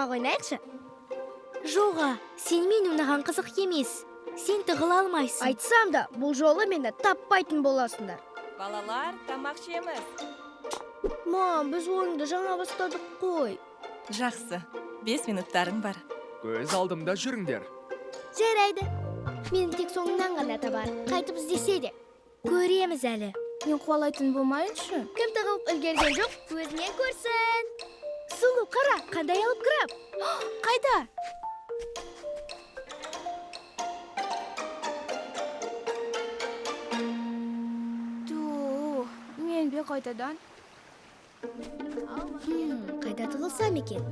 Тығылмақ ойнайықшы. Жоға, сенімен ойнаған қызық емес. Сен тығыла алмайсың. Айтсам да, бұл жолы мені таппайтын боласыңдар. Балалар, тамақ ішеміз. Мам, біз ойынды жаңа бастадық қой. Жақсы, 5 минуттарың бар. Көз алдымда жүріңдер. Жарайды. Мені тек соңынан ғана табар. Қайтып іздесе де. Көреміз әлі. Мен қуалайтын болмайыншы. Кім тығылып үлгерген жоқ, өзінен көрсін. Сұлу, қара, қандай алып краб. Қайда? Ту, мен бе қайтадан? Қайда тығылсам екен?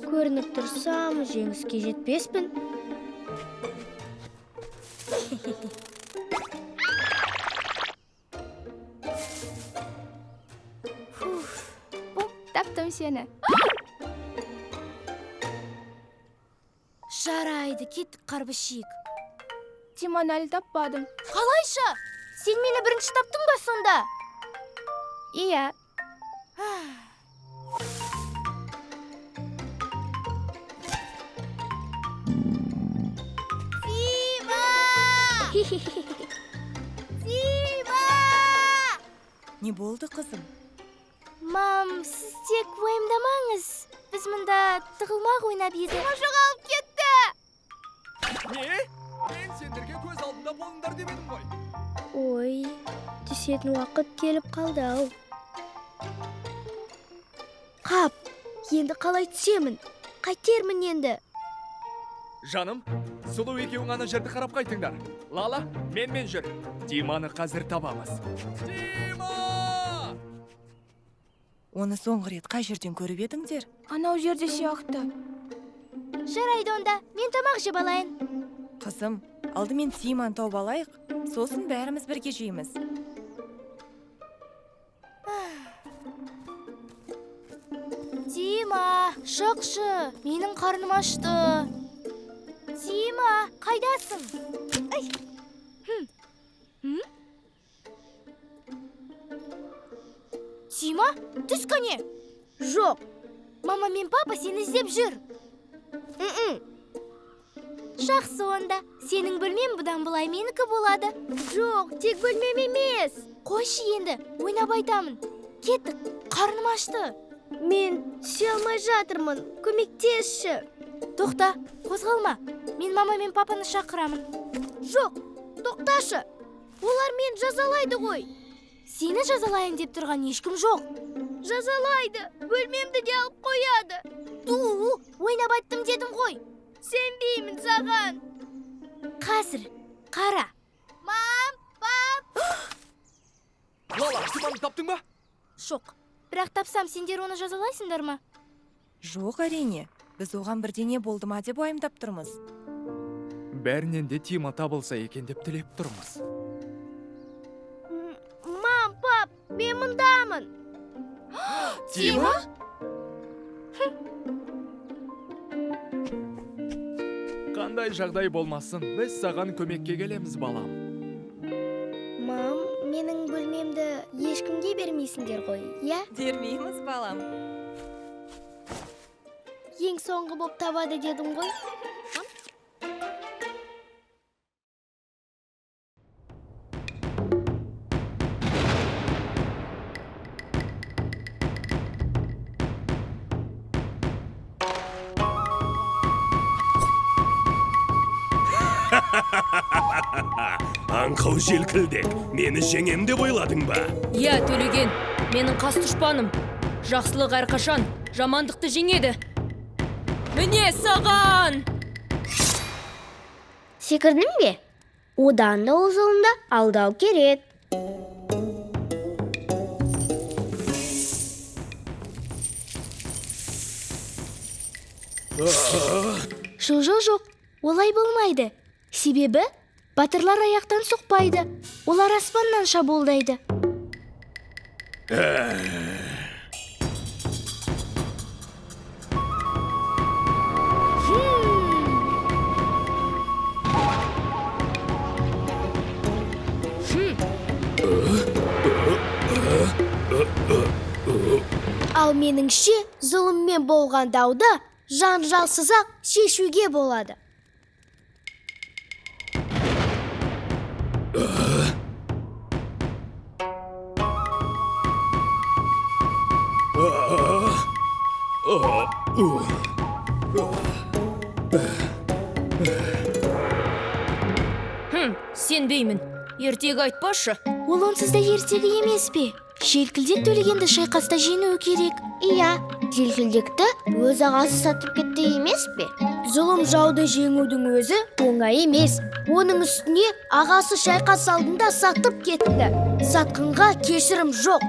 Көрініп тұрсам, жеңіске жетпеспін. О, таптым сені. Жарайды, кеттік қарбыз жейік. Тиманы әлі таппадым. Қалайша? Сен мені бірінші таптың ба сонда? Иә. Тима! Тима! Не болды, қызым? Мам, сіз тек уайымдамаңыз. Біз мұнда тығылмақ ойнап едік. Тима жоғалып кетті! Не? Мен сендерге көз алдында болыңдар деп едім ғой. Ой, түсетін уақыт келіп қалды-ау. Қап, енді қалай түсемін? Қайтермін енді? Жаным, Сұлу екеуің ана жерді қарап қайтыңдар. Лала, менмен жүр. Тиманы қазір табамыз. Тима! Оны соңғы рет қай жерден көріп едіңдер? Анау жерде сияқты. Жарайды онда, мен тамақ жеп алайын. Қызым, алдымен Тиманы тауып алайық, сосын бәріміз бірге жейміз. Тима, шықшы, менің қарным ашты. Тима, қайдасың? Ай. Тима, түс кәне. Жоқ. Мама мен папа сені іздеп жүр. Жақсы онда, сенің бөлмең бұдан былай менікі болады. Жоқ, тек бөлмем емес. Қойшы енді, ойнап айтамын. Кеттік, қарным ашты. Мен түсе алмай жатырмын, көмектесші. Тоқта, қозғалма. Мен мама мен папаны шақырамын. Жоқ, тоқташы. Олар мені жазалайды ғой. Сені жазалайын деп тұрған ешкім жоқ. Жазалайды, бөлмемді де алып қояды. Ту, ойнап айттым дедім ғой. Сенбеймін саған. Қазір, қара. Мам, пап. Лала, Тиманы таптың ба? Жоқ, бірақ тапсам сендер оны жазалайсыңдар ма? Жоқ, әрине. Біз оған бірдеңе болды ма деп уайымдап тұрмыз. Бәрінен де Тима табылса екен деп тілеп тұрмыз. Мам, пап, мен мұндамын. Тима? Қандай жағдай болмасын, біз саған көмекке келеміз, балам. Мам, менің бөлмемді ешкімге бермейсіңдер ғой, иә? Бермейміз, балам. Ең соңғы боп табады дедім ғой. Аңқау желкілдек, мені жеңем деп ойладың ба? Иә, Төлеген, менің қас дұшпаным. Жақсылық әрқашан жамандықты жеңеді. Міне саған! Секірдің бе? Одан да ол жолында алдау керек. Жоқ, жоқ, жоқ, олай болмайды. Себебі батырлар аяқтан соқпайды. Олар аспаннан шабуылдайды. Ал меніңше, зұлыммен болған дауды жанжалсыз-ақ шешуге болады. Сенбеймін. Ертегі айтпашы. Ол онсыз да ертегі емес пе? Желкілдек Төлегенді шайқаста жеңуі керек. Иә, желкілдекті өз ағасы сатып кетті емес пе? Зұлым жауды жеңудің өзі оңай емес. Оның үстіне ағасы шайқас алдында сатып кетті. Сатқынға кешірім жоқ.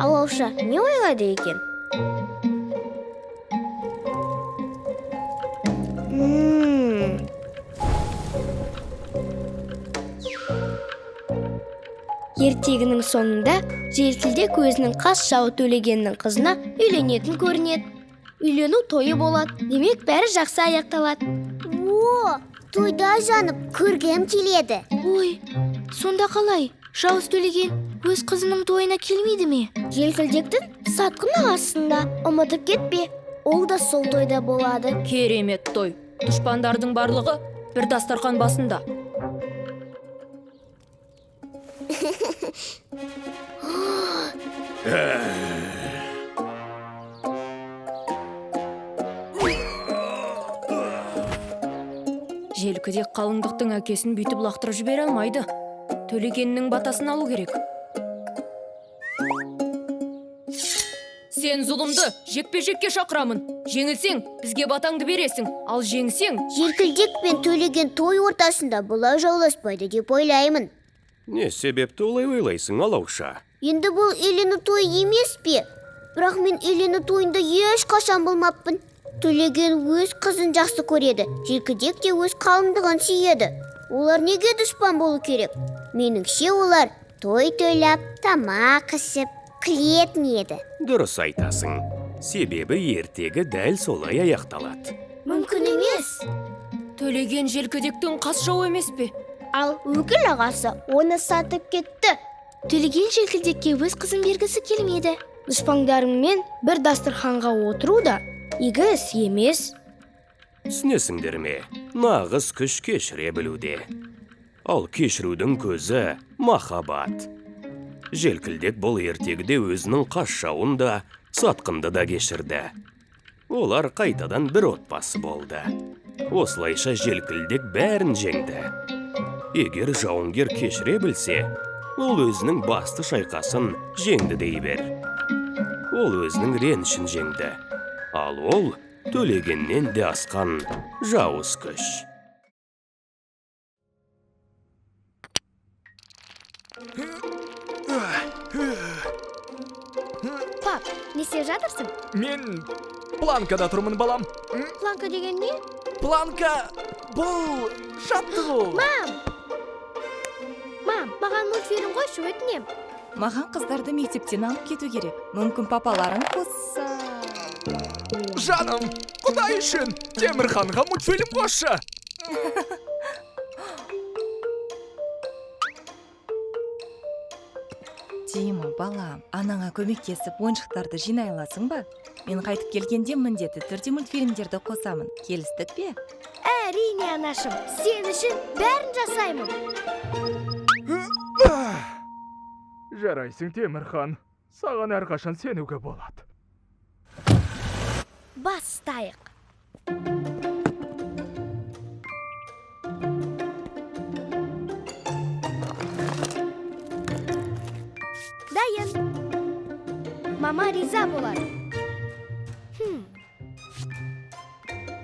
Алауша не ойлады екен? Ертегінің соңында желкілдек өзінің қас жауы Төлегеннің қызына үйленетін көрінеді. Үйлену тойы болады. Демек, бәрі жақсы аяқталады. О, тойда жанып көргім келеді. Ой, сонда қалай? Жауыз Төлеген өз қызының тойына келмейді ме? Желкілдектің сатқын ағасында ұмытып кетпе. Ол да сол тойда болады. Керемет той. Дұшпандардың барлығы бір дастархан басында. Желкідек қалыңдықтың әкесін бүйтіп лақтырып жібере алмайды. Төлегеннің батасын алу керек. Сен зұлымды жекпе-жекке шақырамын. Жеңілсең, бізге батаңды бересің. Ал жеңсең... Желкілдек пен Төлеген той ортасында бұлай жауласпайды деп ойлаймын. Не себепті олай ойлайсың, Алауша? Енді бұл үйлену тойы емес пе? Бірақ мен үйлену тойында ешқашан болмаппын. Төлеген өз қызын жақсы көреді, желкілдек те өз қалыңдығын сүйеді. Олар неге дұшпан болу керек? Меніңше, олар той тойлап, тамақ ішіп, күлетін еді. Дұрыс айтасың. Себебі ертегі дәл солай аяқталады. Мүмкін емес. Төлеген желкідектің қас жауы емес пе? Ал өкіл ағасы оны сатып кетті. Төлеген желкілдекке өз қызын бергісі келмеді. Дұшпандарыңмен бір дастарханға отыру да игі іс емес. Түсінесіңдер ме? Нағыз күш кешіре білуде. Ал кешірудің көзі махаббат. Желкілдек бұл ертегіде өзінің қас жауын да, сатқынды да кешірді. Олар қайтадан бір отбасы болды. Осылайша желкілдек бәрін жеңді. Егер жауынгер кешіре білсе, ол өзінің басты шайқасын жеңді дей бер. Ол өзінің ренішін жеңді. Ал ол Төлегеннен де асқан жауыз күш. Пап, не істеп жатырсың? Мен планкада тұрмын, балам. Планка деген не? Планка бұл жаттығу. Мам! Мам, маған мультфильм қойшы, өтінем. Маған қыздарды мектептен алып кету керек. Мүмкін папаларың қосса. Жаным, Құдай үшін Темірханға мультфильм қосшы. Дима, балам, анаңа көмектесіп ойыншықтарды жинай аласың ба? Мен қайтып келгенде міндетті түрде мультфильмдерді қосамын. Келістік пе? Әрине, анашым, сен үшін бәрін жасаймын. Жарайсың, Темірхан. Саған әрқашан сенуге болады. Бастайық. Дайын. Мама риза болады.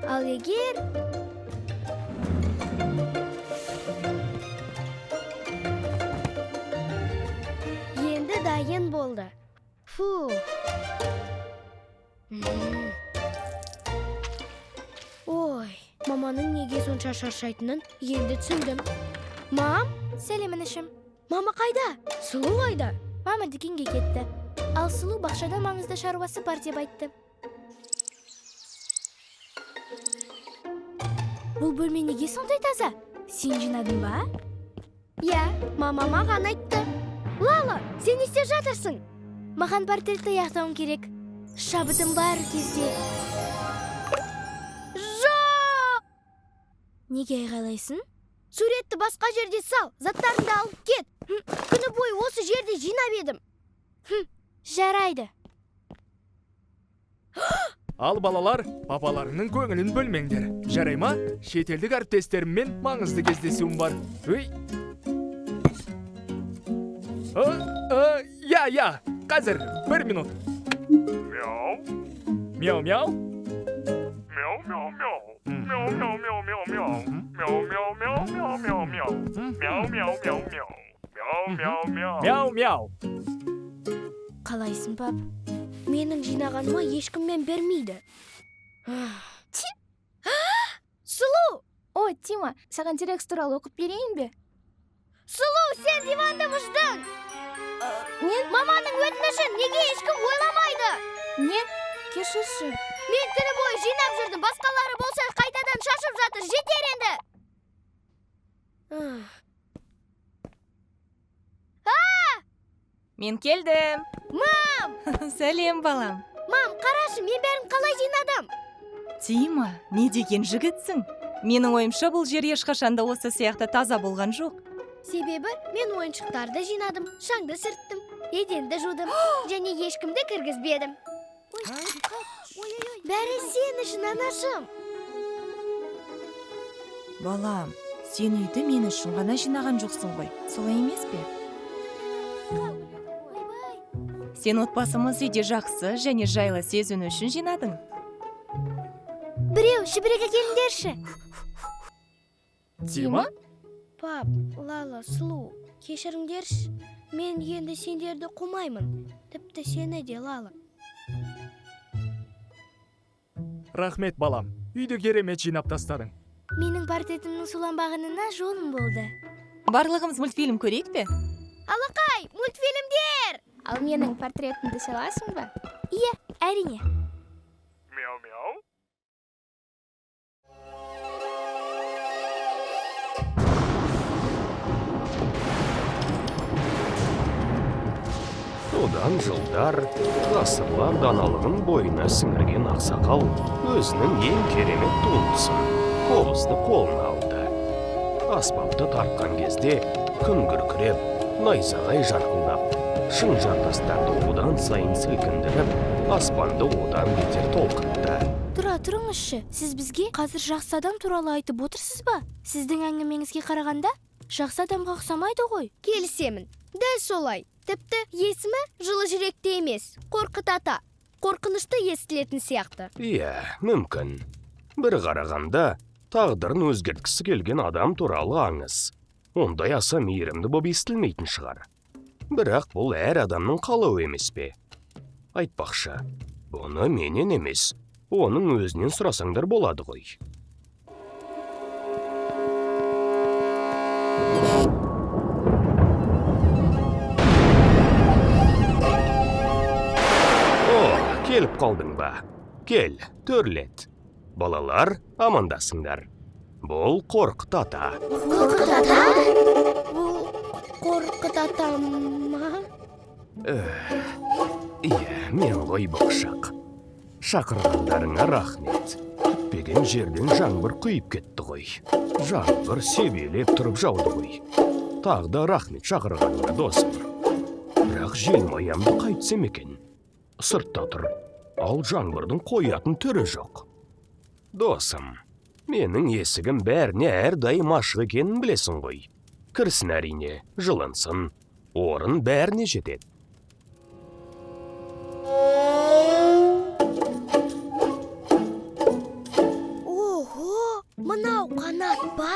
Ал егер... Енді дайын болды. Фу. Ой, маманың неге сонша шаршайтынын енді түсіндім. Мам? Сәлем, інішім. Мама қайда? Сұлу қайда? Мама дүкенге кетті. Ал Сұлу бақшада маңызды шаруасы бар деп айтты. Бұл бөлме неге сондай таза? Сен жинадың ба? Иә, мама маған айтты. Лала, сен не істеп жатырсың? Маған портретті аяқтауым керек. Шабытым бар кезде. Жоқ! Неге айғайлайсың? Суретті басқа жерде сал, заттарыңды алып кет. Күні бойы осы жерде жинап едім. Жарайды. Ал балалар, папаларыңның көңілін бөлмеңдер. Жарай ма? Шетелдік әріптестеріммен маңызды кездесуім бар. Өй. Я, я, қазір, бір минут. Мяу. Мяу, мяу. Мяу, мяу, мяу. Мяу, мяу, мяу, мяу, мяу. Мяу, мяу, мяу, мяу, мяу, мяу. Мяу, мяу, мяу, мяу. Мяу, мяу, мяу. Мяу, мяу. Қалайсың, пап? Менің жинағаныма ешкім мән бермейді. Сұлу! О, Тима, саған Тирекс туралы оқып берейін бе? Сұлу, сен диванды бұздың! Мен? Маманың өтінішін неге ешкім ойламайды? Не? Кешірші. Мен күні бойы жинап жүрдім, басқалары болса қайтадан шашып жатыр, жетер енді! Мен келдім. Мам! Сәлем, балам. Мам, қарашы, мен бәрін қалай жинадым? Тима, не деген жігітсің? Менің ойымша, бұл жер ешқашан да осы сияқты таза болған жоқ. Себебі мен ойыншықтарды жинадым, шаңды сүрттім, еденді жудым және ешкімді кіргізбедім. Бәрі сен үшін, анашым. Балам, сен үйді мен үшін ғана жинаған жоқсың ғой, солай емес пе? Сен отбасымыз үйде жақсы және жайлы сезіну үшін жинадың. Біреу шүберек әкеліңдерші. Тима? Пап, Лала, Сұлу, кешіріңдерші. Мен енді сендерді қумаймын. Тіпті сені де, Лала. Рахмет, балам. Үйді керемет жинап тастадың. Менің портретімнің суланбағанына жолым болды. Барлығымыз мультфильм көрейік пе? Алақай, мультфильмдер! Ал менің портретімді саласың ба? Иә, әрине. Мяу, мяу. Одан жылдар, ғасырлар даналығын бойына сіңірген ақсақал өзінің ең керемет туындысын, қобызды қолына алды. Аспапты тартқан кезде күн күркіреп, найзағай жарқылдап, шың жартастарды одан сайын сілкіндіріп, аспанды одан бетер толқытты. Тұра тұрыңызшы, сіз бізге қазір жақсы адам туралы айтып отырсыз ба? Сіздің әңгімеңізге қарағанда, жақсы адамға ұқсамайды ғой. Келісемін, дәл солай. Тіпті есімі жылы жүректі емес, Қорқыт ата. Қорқынышты естілетін сияқты. Иә, мүмкін. Бір қарағанда, тағдырын өзгерткісі келген адам туралы аңыз. Ондай аса мейірімді боп естілмейтін шығар. Бірақ бұл әр адамның қалауы емес пе? Айтпақшы, бұны менен емес, оның өзінен сұрасаңдар болады ғой. О, келіп қалдың ба? Кел, төрлет. Балалар, амандасыңдар. Бұл Қорқыт ата. Қорқыт ата? Бұл Қорқыт ата ма? Иә, мен ғой боқшақ. Шақырғандарыңа рахмет. Күтпеген жерден жаңбыр құйып кетті ғой. Жаңбыр себелеп тұрып жауды ғой. Тағы да рахмет шақырғаныңа, досым. Бірақ желмаямды қайтсем екен? Сыртта тұр. Ал жаңбырдың қоятын түрі жоқ. Досым, менің есігім бәріне әрдайым ашық екенін білесің ғой. Кірсін әрине, жылынсын. Орын бәріне жетеді. Ого, мынау қанат па?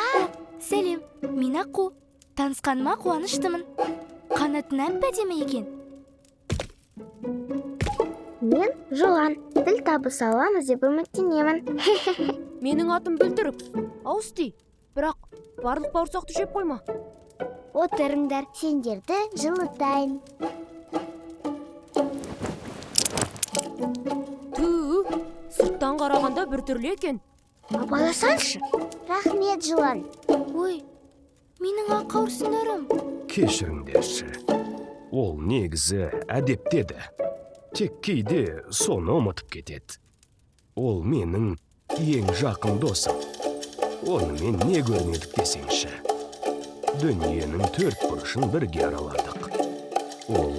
Сәлем, мен Аққу. Танысқаныма қуаныштымын. Қанатың әп-әдемі екен. Мен жылан, тіл табыса аламыз деп үміттенемін. Менің атым Бүлдірік. Ауыз ти. Бірақ барлық бауырсақты жеп қойма. Отырыңдар, сендерді жылытайын. Түу, сырттан қарағанда біртүрлі екен. Апаласаңшы. Рахмет, жылан. Ой, менің ақ қауырсындарым. Кешіріңдерші. Ол негізі әдептеді. Тек кейде соны ұмытып кетеді. Ол менің ең жақын досым. Онымен не көрмедік десеңші. Дүниенің төрт бұрышын бірге араладық. Ол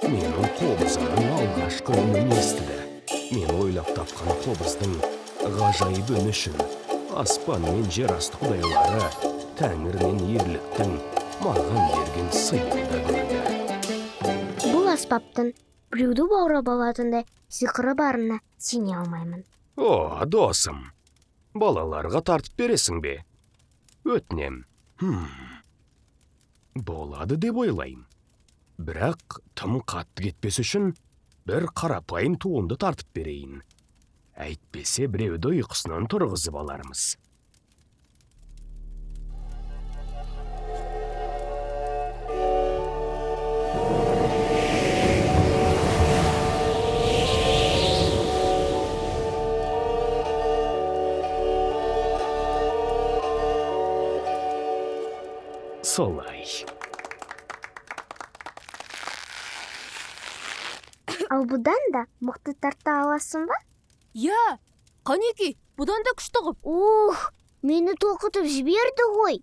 менің қобызымның алғашқы үнін естіді. Мен ойлап тапқан қобыздың ғажайып үні үшін аспан мен жер асты құдайлары, тәңір мен ерліктің маған берген сыйын да көрді. Бұл аспаптың біреуді баурап алатындай сиқыры барына сене алмаймын. О, досым, балаларға тартып бересің бе? Өтінем. Болады деп ойлаймын. Бірақ тым қатты кетпес үшін бір қарапайым туынды тартып берейін. Әйтпесе біреуді ұйқысынан тұрғызып алармыз. Солай. Ал бұдан да мықты тарта аласың ба? Иә, қанекей, бұдан да күшті ғып. Ух, мені толқытып жіберді ғой.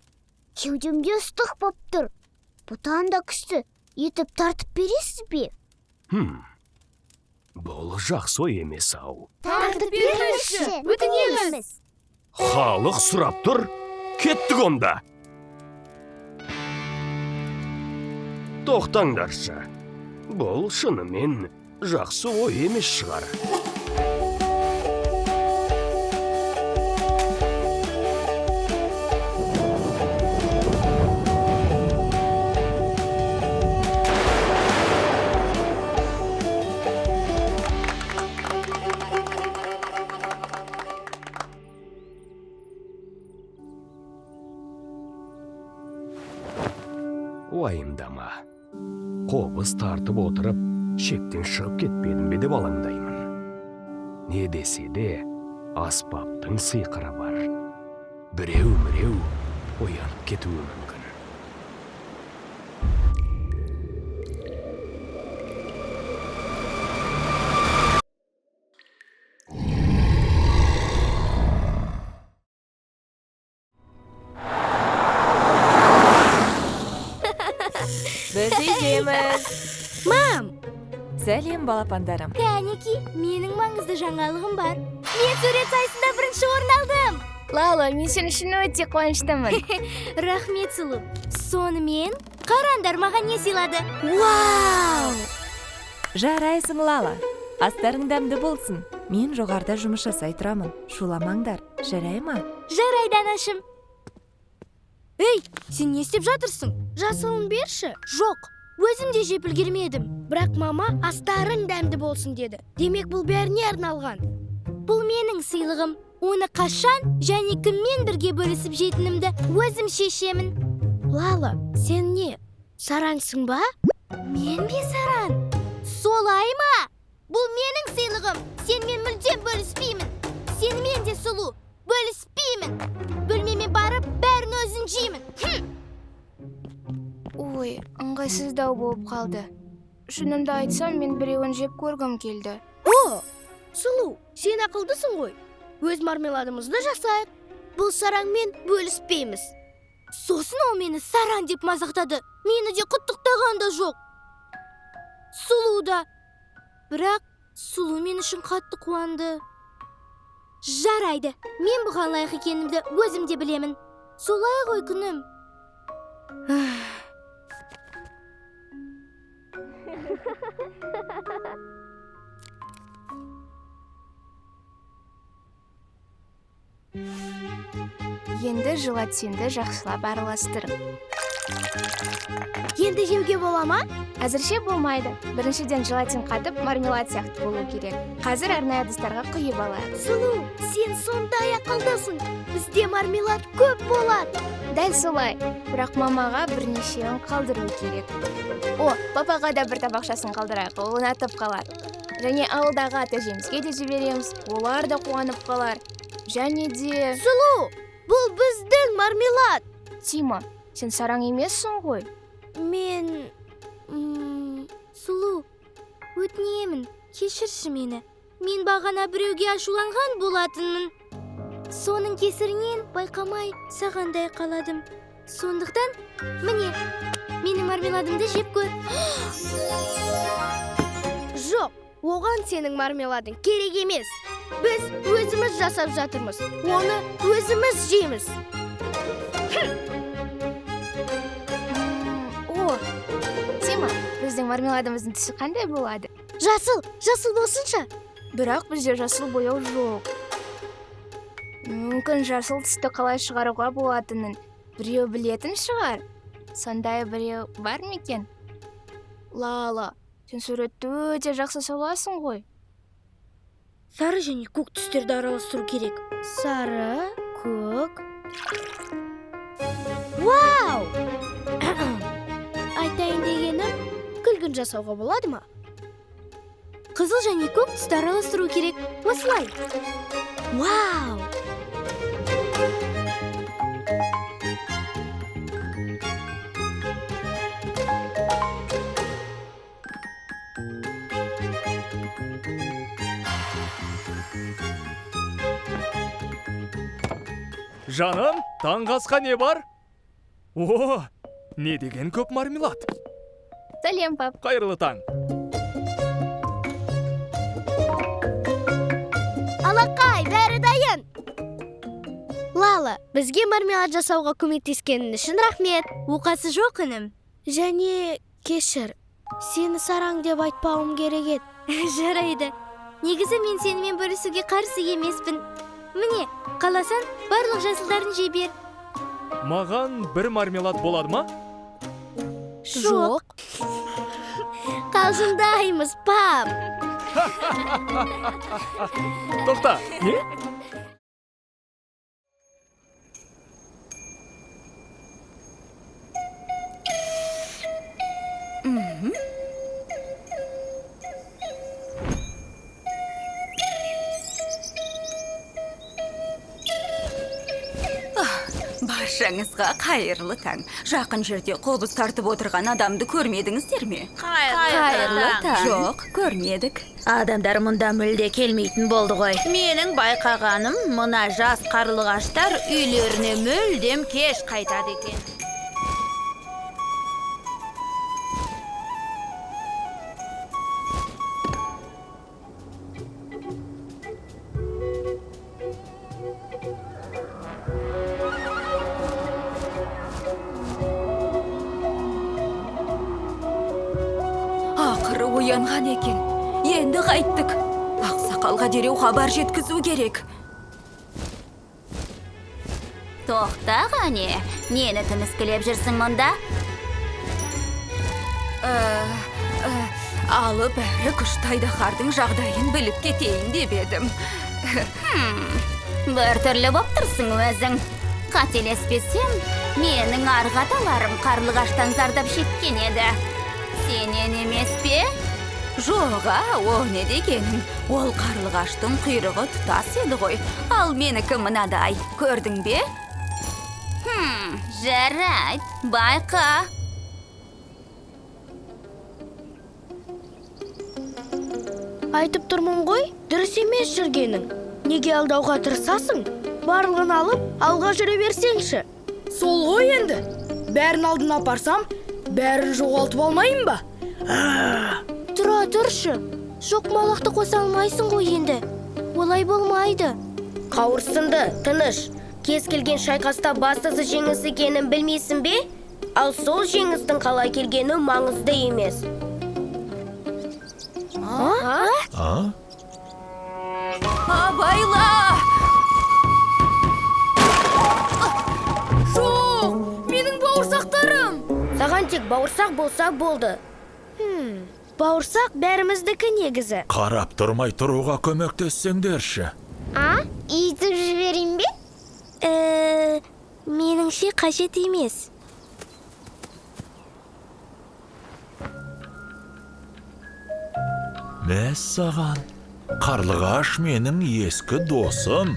Кеудемде ыстық боп тұр. Бұдан да күшті етіп тартып бересіз бе? Бұл жақсы ой емес ау. Тартып беріңізші, өтінеміз. Халық сұрап тұр, кеттік онда. Тоқтаңдаршы. Бұл шынымен жақсы ой емес шығар. Уайымдама. Қобыз тартып отырып, шектен шығып кетпедім бе деп алаңдаймын. Не десе де, аспаптың сиқыры бар. Біреу-міреу оянып кетуі мүмкін. Біз үйдеміз. Мам! Сәлем, балапандарым. Кәнеки, менің маңызды жаңалығым бар. Мен сурет сайысында бірінші орын алдым. Лала, мен сен үшін өте қуаныштымын. Рахмет, сұлу. Сонымен, қараңдар, маған не сыйлады. Вау! Жарайсың, Лала. Астарың дәмді болсын. Мен жоғарыда жұмыс жасай тұрамын. Шуламаңдар, жарай ма? Жарайды, анашым. Ей, сен не істеп жатырсың? Жасылын берші. Жоқ, өзім де жеп үлгермедім. Бірақ мама астарың дәмді болсын деді. Демек, бұл бәріне арналған. Бұл менің сыйлығым. Оны қашан және кіммен бірге бөлісіп жейтінімді өзім шешемін. Лала, сен не, сараңсың ба? Мен бе саран? Солай ма? Бұл менің сыйлығым. Сенімен мүлдем бөліспеймін. Сенімен де, сұлу, бөліспеймін. Бөлмеме барып, бәрін өзім жеймін. Ой, ыңғайсыздау болып қалды. Шынымды айтсам, мен біреуін жеп көргім келді. О, сұлу, сен ақылдысың ғой. Өз мармеладымызды жасайық. Бұл сараңмен бөліспейміз. Сосын ол мені саран деп мазақтады. Мені де құттықтаған да жоқ. Сұлу да. Бірақ сұлу мен үшін қатты қуанды. Жарайды, мен бұған лайық екенімді өзім де білемін. Солай ғой, күнім. Енді желатинді жақсылап араластырың. Енді жеуге бола ма? Әзірше болмайды. Біріншіден желатин қатып, мармелад сияқты болу керек. Қазір арнайы ыдыстарға құйып алайық. Сұлу, сен сондай ақылдысың. Бізде мармелад көп болады. Дәл солай. Бірақ мамаға бірнешеуін қалдыру керек. О, папаға да бір табақшасын қалдырайық, ол ұнатып қалар. Және ауылдағы ата-әжемізге де жібереміз, олар да қуанып қалар. Және де... Сұлу, бұл біздің мармелад. Тима, сен сараң емессің ғой. Мен... Сұлу, өтінемін, Кешірші мені. Мен бағана біреуге ашуланған болатынмын. Соның кесірінен байқамай саған да айқайладым. Сондықтан, міне, менің мармеладымды жеп көр. Жоқ, оған сенің мармеладың керек емес. Біз өзіміз жасап жатырмыз. Оны өзіміз жейміз. О, Тима, біздің мармеладымыздың түсі қандай болады? Жасыл, жасыл болсыншы. Бірақ бізде жасыл бояу жоқ. Мүмкін жасыл түсті қалай шығаруға болатынын біреу білетін шығар. Сондай біреу бар ма екен? Лала, сен суретті өте жақсы саласың ғой. Сары және көк түстерді араластыру керек. Сары, көк. Вау! Айтайын дегенім, күлгін жасауға болады ма? Қызыл және көк түсті араластыру керек. Осылай. Вау! Жаным, таңғы асқа не бар? О, не деген көп мармелад. Сәлем, пап. Қайырлы таң. Алақай, бәрі дайын. Лала, бізге мармелад жасауға көмектескенің үшін рахмет. Оқасы жоқ, інім. Және кешір, сені сараң деп айтпауым керек еді. Жарайды. Негізі мен сенімен бөлісуге қарсы емеспін. Міне, қаласаң, барлық жасылдарын жей бер. Маған бір мармелад болады ма? Жоқ. Қалжыңдаймыз, пап. Тоқта, не? Баршаңызға қайырлы таң. Жақын жерде қобыз тартып отырған адамды көрмедіңіздер ме? Қайырлы таң. Жоқ, көрмедік. Адамдар мұнда мүлде келмейтін болды ғой. Менің байқағаным, мына жас қарлығаштар үйлеріне мүлдем кеш қайтады екен. Ақыры оянған екен. Енді қайттік. Ақсақалға дереу хабар жеткізу керек. Тоқта, қане. Нені тіміскілеп жүрсің мұнда? Алып әрі күшті айдаһардың жағдайын біліп кетейін деп едім. Бір түрлі боп тұрсың өзің. Қателеспесем, менің арғы аталарым қарлығаштан зардап шеккен еді. Сенен емес пе? Жоға, о не дегенің? Ол қарлығаштың құйрығы тұтас еді ғой. Ал менікі мынадай. Көрдің бе? Жарайды, байқа. Айтып тұрмын ғой, дұрыс емес жүргенің. Неге алдауға тырысасың? Барлығын алып, алға жүре берсеңші. Сол ғой енді. Бәрін алдына апарсам, бәрін жоғалтып алмайын ба? Тұра тұршы. Шоқмалақты қоса алмайсың ғой енді. Олай болмайды. Қауырсынды, тыныш. Кез келген шайқаста бастысы жеңіс екенін білмейсің бе? Ал сол жеңістің қалай келгені маңызды емес. Абайла! Жоқ, менің бауырсақтарым! Саған тек бауырсақ болса болды. Бауырсақ бәріміздікі негізі. Қарап тұрмай тұруға көмектессеңдерші. А? Итіп жіберейін бе? Меніңше қажет емес. Мәссаған, қарлығаш менің ескі досым.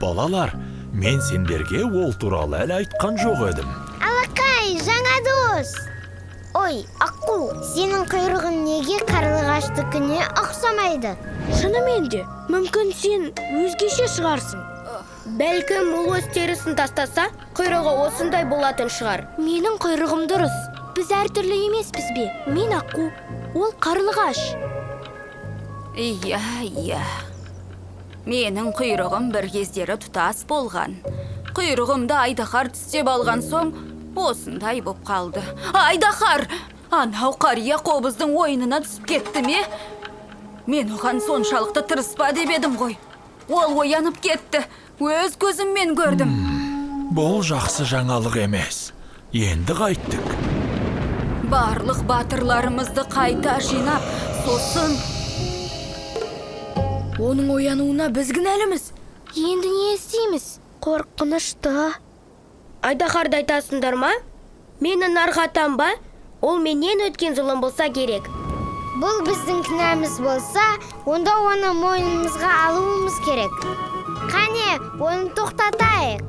Балалар, мен сендерге ол туралы әлі айтқан жоқ едім. Алақай, жаңа дос. Ой, аққу, сенің құйрығың неге қарлығаштікіне ұқсамайды? Шынымен де, мүмкін сен өзгеше шығарсың. Бәлкім ол өз терісін тастаса, құйрығы осындай болатын шығар. Менің құйрығым дұрыс. Біз әртүрлі емеспіз бе? Мен аққу, ол қарлығаш. Иә, иә. Менің құйрығым бір кездері тұтас болған. Құйрығымды айдаһар тістеп алған соң, осындай боп қалды. Айдаһар! Анау қария қобыздың ойынына түсіп кетті ме? Мен оған соншалықты тырыспа деп едім ғой. Ол оянып кетті. Өз көзіммен көрдім. Бұл жақсы жаңалық емес. Енді қайттік. Барлық батырларымызды қайта жинап, сосын... Оның оянуына біз кінәліміз. Енді не істейміз? Қорқынышты. Айдаһарды айтасыңдар ма? Менің арғы атам ба? Ол менен өткен зұлым болса керек. Бұл біздің кінәміз болса, онда оны мойнымызға алуымыз керек. Қане, оны тоқтатайық.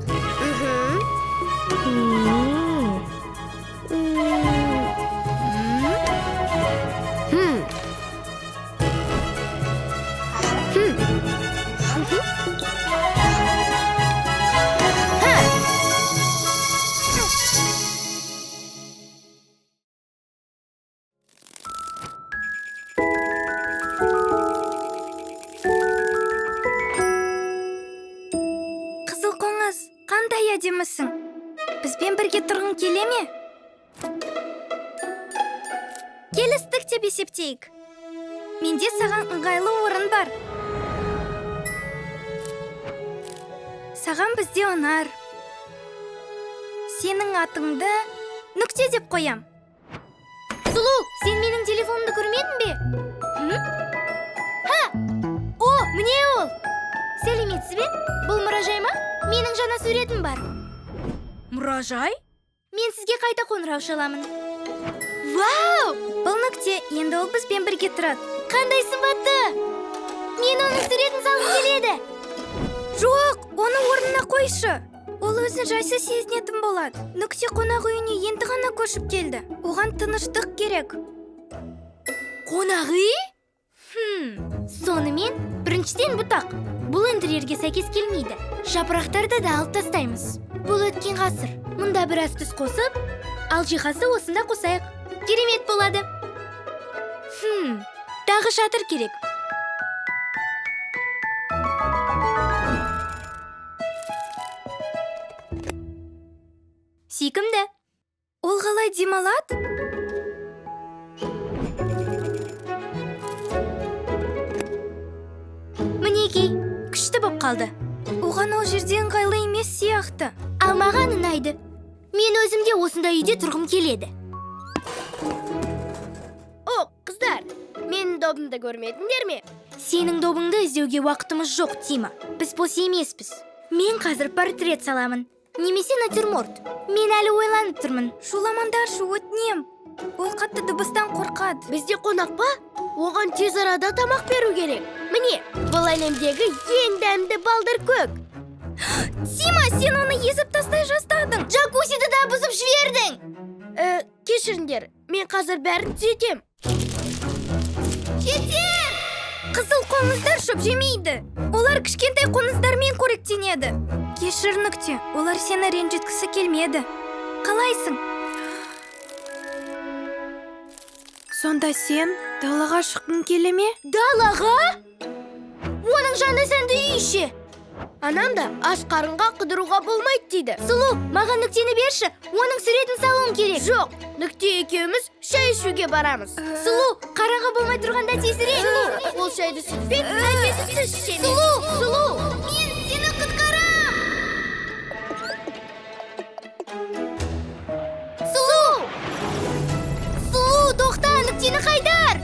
Қандай әдемісің. Бізбен бірге тұрғың келе ме? Келістік деп есептейік. Менде саған ыңғайлы орын бар. Саған бізде ұнар. Сенің атыңды Нүкте деп қоям. Сұлу, сен менің телефонымды көрмедің бе? Ха! О, міне ол! Сәлеметсіз бе? Бұл мұражай ма? Менің жаңа суретім бар. Мұражай? Мен сізге қайта қоңырау шаламын. Вау! Бұл Нүкте, енді ол бізбен бірге тұрады. Қандай сымбатты! Мен оның суретін салғым келеді. Жоқ, оны орнына қойшы. Ол өзін жайсыз сезінетін болады. Нүкте қонақ үйіне енді ғана көшіп келді. Оған тыныштық керек. Қонақ үй? Сонымен, біріншіден бұтақ. Бұл интерьерге сәйкес келмейді. Жапырақтарды да алып тастаймыз. Бұл өткен ғасыр. Мұнда біраз түс қосып, ал жиһазды осында қосайық. Керемет болады. Тағы шатыр керек. Сүйкімді. Ол қалай демалады? Мінекей, күшті боп қалды. Оған ол жерде ыңғайлы емес сияқты. Ал маған ұнайды. Мен өзім де осындай үйде тұрғым келеді. О, қыздар, менің добымды көрмедіңдер ме? Сенің добыңды іздеуге уақытымыз жоқ, Тима. Біз бос емеспіз. Мен қазір портрет саламын. Немесе натюрморт. Мен әлі ойланып тұрмын. Шуламаңдаршы, өтінем. Ол қатты дыбыстан қорқады. Бізде қонақ па? Оған тез арада тамақ беру керек. Міне, бұл әлемдегі ең дәмді балдыр көк. Тима, сен оны езіп тастай жаздадың. Джакузиді да бұзып жібердің. Кешіріңдер, мен қазір бәрін түзетем. Жетер! Қызыл қоңыздар шөп жемейді. Олар кішкентай қоңыздармен қоректенеді. Кешір, Нүкте, олар сені ренжіткісі келмеді. Қалайсың? Сонда сен далаға шыққың келе ме? Далаға? Оның жанында сәнді үй ше. Анам да аш қарынға қыдыруға болмайды дейді. Сұлу, маған Нүктені берші, оның суретін салуым керек. Жоқ, Нүкте екеуміз шай ішуге барамыз. Сұлу, қараңғы болмай тұрғанда тезірек. Сұлу, ол шайды сүтпен, әкесі ішеміз. Сұлу, Сұлу, мен сені құтқарам. Сұлу! Сұлу, тоқта, Нүктені қайтар.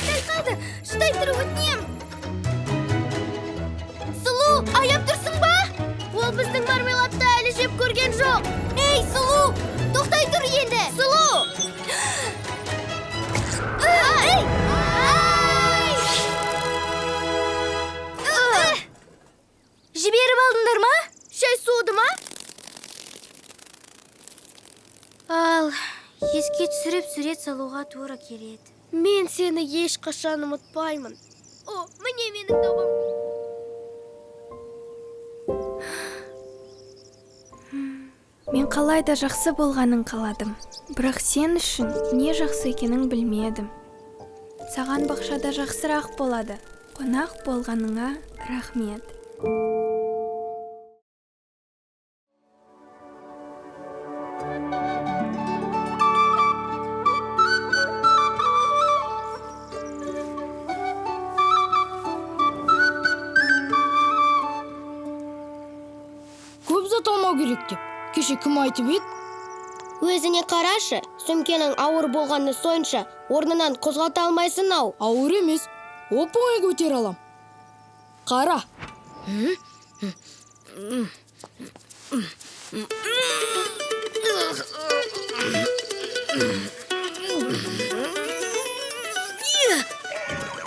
Сәл қалды, шыдай тұр, өтінем. Сұлу, аяп тұрсың ба? Ол біздің мармеладты әлі жеп көрген жоқ. Ей, Сұлу, тоқтай тұр енді. Сұлу! Ай! Жіберіп алдыңдар ма? Шай суыды ма? Ал, Еске түсіріп сурет салуға тура келеді. Мен сені ешқашан ұмытпаймын. О, міне менің добым. Мен қалай да жақсы болғанын қаладым. Бірақ сен үшін не жақсы екенін білмедім. Саған бақшада жақсырақ болады. Қонақ болғаныңа рахмет. Көп зат алмау керек деп. Кеше кім айтып еді? Өзіне қарашы, сөмкенің ауыр болғаны сонша, орнынан қозғалта алмайсың ау. Ауыр емес, оп-оңай көтере алам. Қара.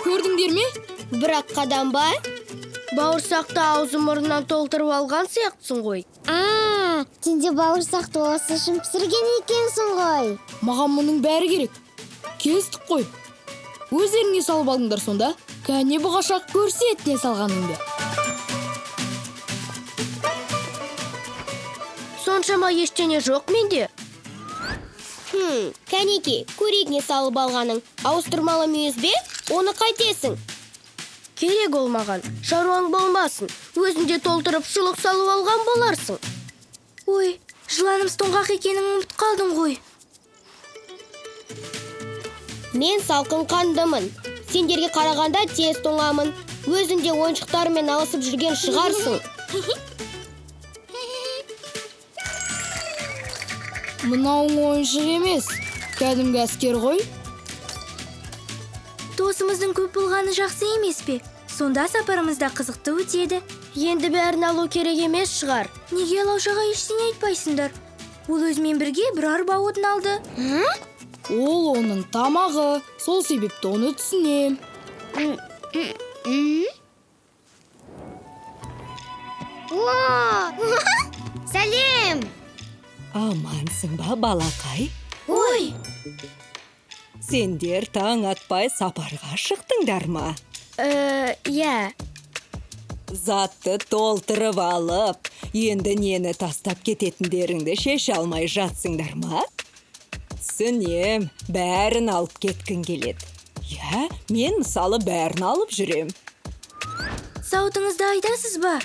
Көрдіңдер ме? Бірақ қадам ба? Бауырсақты аузы мұрнынан толтырып алған сияқтысың ғой. Сен де бауырсақты осы үшін пісірген екенсің ғой. Маған мұның бәрі керек. Келістік қой. Өздеріңе салып алдыңдар сонда. Кәне бұғашақ, көрсет не салғаныңды. Соншама ештеңе жоқ менде. Кәнеки, көрейік не салып алғаның. Ауыстырмалы мүйіз бе? Оны қайтесің? Керек ол маған, шаруаң болмасын. Өзің де толтырып шұлық салып алған боларсың. Ой, жыланымыз тоңғақ екенін ұмытып қалдым ғой. Мен салқын қандымын. Сендерге қарағанда тез тоңамын. Өзің де ойыншықтармен алысып жүрген шығарсың. Мынауың ойыншық емес, кәдімгі әскер ғой. Досымыздың көп болғаны жақсы емес пе? Сонда сапарымызда қызықты өтеді. Енді бәрін алу керек емес шығар. Неге Лаушаға ештеңе айтпайсыңдар? Ол өзімен бірге бір арба отын алды. Ол оның тамағы, сол себепті оны түсінем. Сәлем! Амансың ба, балақай? Ой! Сендер таң атпай сапарға шықтыңдар ма? Иә. Затты толтырып алып, енді нені тастап кететіндеріңді шеше алмай жатсыңдар ма? Түсінем, бәрін алып кеткің келеді. Иә, мен мысалы бәрін алып жүрем. Сауытыңызды айтасыз ба?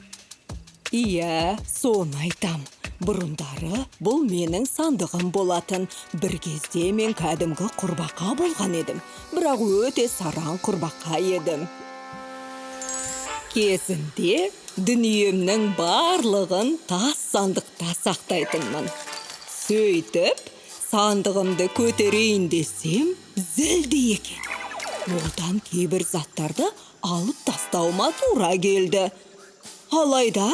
Иә, соны айтам. Бұрындары бұл менің сандығым болатын. Бір кезде мен кәдімгі құрбақа болған едім. Бірақ өте сараң құрбақа едім. Кезінде дүниемнің барлығын тас сандықта сақтайтынмын. Сөйтіп, сандығымды көтерейін десем, зілді екен. Одан кейбір заттарды алып тастауыма тура келді. Алайда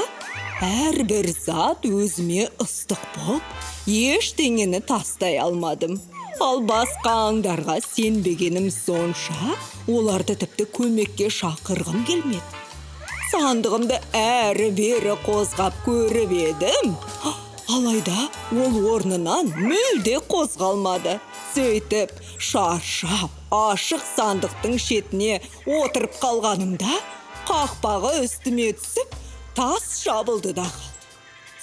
әрбір зат өзіме ыстық боп, ештеңені тастай алмадым. Ал басқа аңдарға сенбегенім сонша, оларды тіпті көмекке шақырғым келмеді. Сандығымды әрі-бері қозғап көріп едім. Алайда ол орнынан мүлде қозғалмады. Сөйтіп, шаршап, ашық сандықтың шетіне отырып қалғанымда, қақпағы үстіме түсіп, тас жабылды да қалды.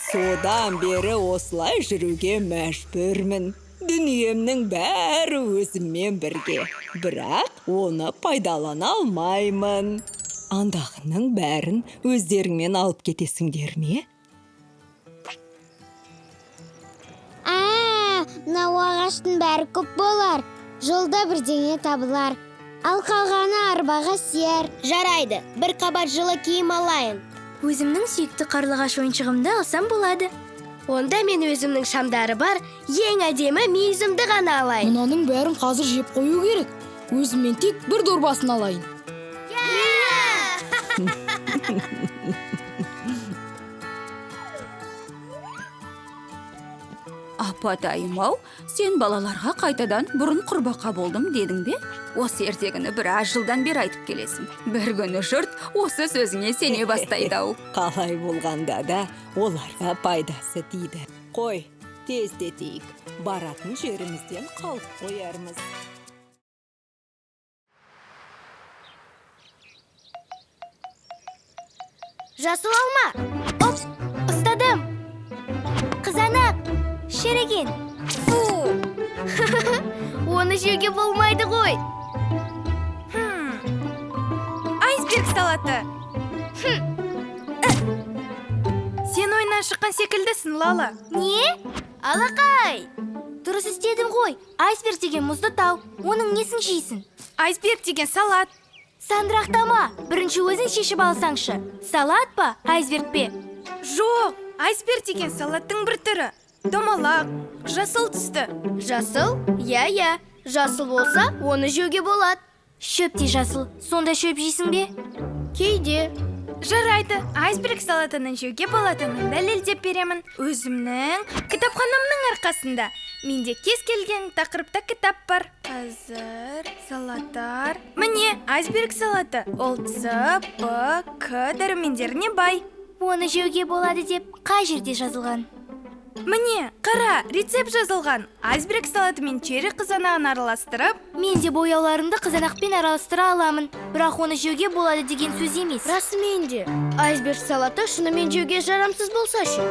Содан бері осылай жүруге мәжбүрмін. Дүниемнің бәрі өзіммен бірге. Бірақ оны пайдалана алмаймын. Андағының бәрін өздеріңмен алып кетесіңдер ме? Мынау ағаштың бәрі көп болар. Жолда бірдеңе табылар. Ал қалғаны арбаға сияр. Жарайды, бір қабат жылы киім алайын. Өзімнің сүйікті қарлығаш ойыншығымды алсам болады. Онда мен өзімнің шамдары бар, ең әдемі мүйізімді ғана алайын. Мынаның бәрін қазір жеп қою керек. Өзіммен тек бір дорбасын алайын. Апатайым-ау, сен балаларға қайтадан бұрын құрбақа болдым дедің бе? Осы ертегіні біраз жылдан бері айтып келесің. Бір күні жұрт осы сөзіңе сене бастайды-ау. Қалай болғанда да оларға пайдасы тиді. Қой, Тездетейік, баратын жерімізден қалып қоярмыз. Жасыл алма. Оп, ұстадым. Қызанақ, шіріген. Фу! Оны жеуге болмайды ғой. Айсберг салаты. Сен ойыннан шыққан секілдісің, Лала. Не? Алақай! Дұрыс істедім ғой. Айсберг деген мұзды тау. Оның несін жейсің? Айсберг деген салат. Сандырақтама. Бірінші өзің шешіп алсаңшы. Салат па, айсберг пе? Жоқ, айсберг деген салаттың бір түрі. Домалақ, жасыл түсті. Жасыл? Иә-иә. Жасыл болса, оны жеуге болады. Шөп те жасыл. Сонда шөп жейсің бе? Кейде. Жарайды, айсберг салатының жеуге болатынын дәлелдеп беремін. Өзімнің кітапханамның арқасында. Менде кез келген тақырыпта кітап бар. Қазір салаттар. Міне, айсберг салаты. Ол С, Б, К дәрумендеріне бай. Оны жеуге болады деп қай жерде жазылған? Міне, қара, рецепт жазылған. Айсберг салаты мен черри қызанағын араластырып. Мен де бояуларымды қызанақпен араластыра аламын. Бірақ оны жеуге болады деген сөз емес. Расымен де, айсберг салаты шынымен жеуге жарамсыз болса ше?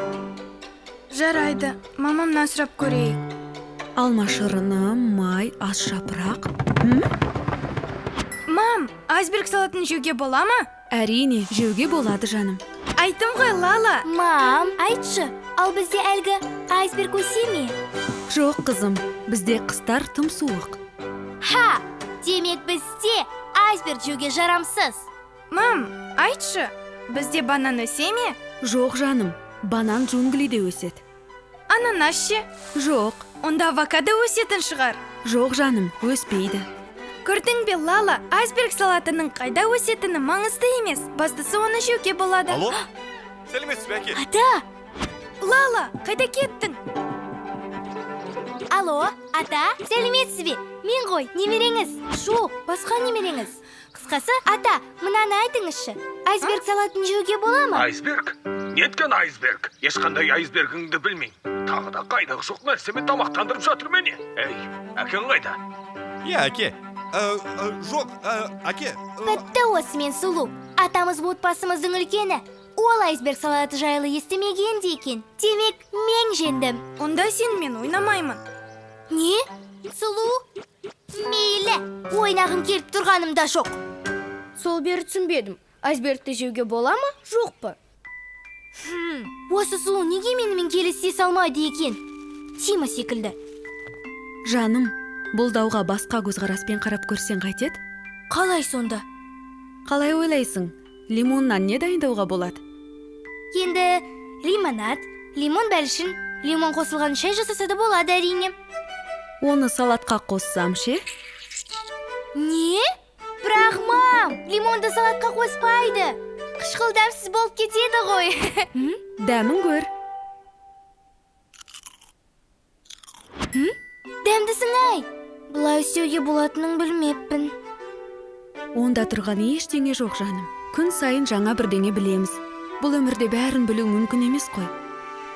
Жарайды, мамамнан сұрап көрейік. Алма шырыны, май, ас жапырақ. Мам, айсберг салатын жеуге бола ма? Әрине, жеуге болады, жаным. Айттым ғой, Лала. Мам, айтшы, ал бізде әлгі айсберг өсе ме? Жоқ, қызым, бізде қыстар тым суық. Ха, демек бізде айсберг жеуге жарамсыз. Мам, айтшы, бізде банан өсе ме? Жоқ, жаным, банан джунглиде өседі. Ананас ше? Жоқ. Онда авокадо өсетін шығар. Жоқ, жаным, өспейді. Көрдің бе, Лала, айсберг салатының қайда өсетіні маңызды емес. Бастысы оны жеуге болады. Алло, сәлеметсіз бе, әке? Ата! Лала, қайда кеттің? Алло, ата, сәлеметсіз бе? Мен ғой, немереңіз. Жоқ, басқа немереңіз. Қысқасы, ата, мынаны айтыңызшы. Айсберг салатын жеуге бола ма? Айсберг? Неткен айсберг? Ешқандай айсбергіңді білмеймін. Тағы да қайдағы жоқ нәрсемен тамақтандырып жатыр мені. Ей, әкең қайда? Иә, әке. Жоқ, әке. Бітті осымен, сұлу. Атамыз отбасымыздың үлкені. Ол айсберг салаты жайлы естімеген де екен. Демек, мен жеңдім. Онда сенімен ойнамаймын. Не? Сұлу? Мейлі, ойнағым келіп тұрғаным да жоқ. Сол бері түсінбедім. Айсбергті жеуге бола ма, жоқ па? Осы сұлу неге менімен келісе салмайды екен? Тима секілді. Жаным, бұл дауға басқа көзқараспен қарап көрсең қайтеді? Қалай сонда? Қалай ойлайсың? Лимоннан не дайындауға болады? Енді лимонад, лимон бәлішін, лимон қосылған шай жасаса да болады, әрине. Оны салатқа қоссам ше? Не? Бірақ мам, лимонды салатқа қоспайды. Қышқыл дәмсіз болып кетеді ғой. Дәмін көр. Дәмдісің ай. Бұлай істеуге болатынын білмеппін. Онда тұрған ештеңе жоқ, жаным. Күн сайын жаңа бірдеңе білеміз. Бұл өмірде бәрін білу мүмкін емес қой.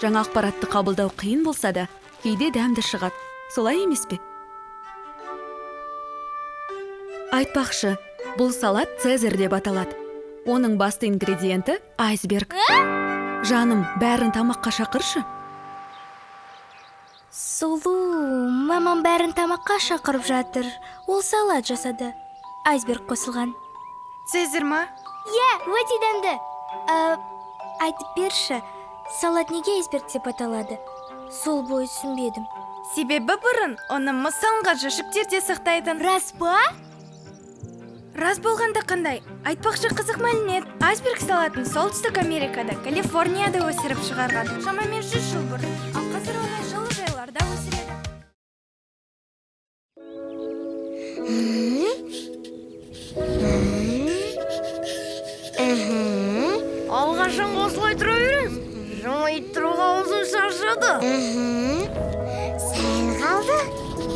Жаңа ақпаратты қабылдау қиын болса да, кейде дәмді шығады. Солай емес пе? Айтпақшы, бұл салат Цезарь деп аталады. Оның басты ингредиенті айсберг. Жаным, бәрін тамаққа шақыршы. Сұлу, мамам бәрін тамаққа шақырып жатыр. Ол салат жасады. Айсберг қосылған. Цезарь ма? Иә, өте дәмді. Айтып берші, салат неге айсберг деп аталады? Сол бойы түсінбедім. Себебі бұрын оны мұз салынған жәшіктерде сақтайтын. Рас па? Рас болғанда қандай? Айтпақшы, қызық мәлімет. Айсберг салатын Солтүстік Америкада, Калифорнияда өсіріп шығарған. Шамамен 100 жыл бұрын. Ал қазір оны жылыжайларда өсіреді. Алғашын осылай тұра береміз. Жымиып тұруға аузым шаршады. Сәл қалды.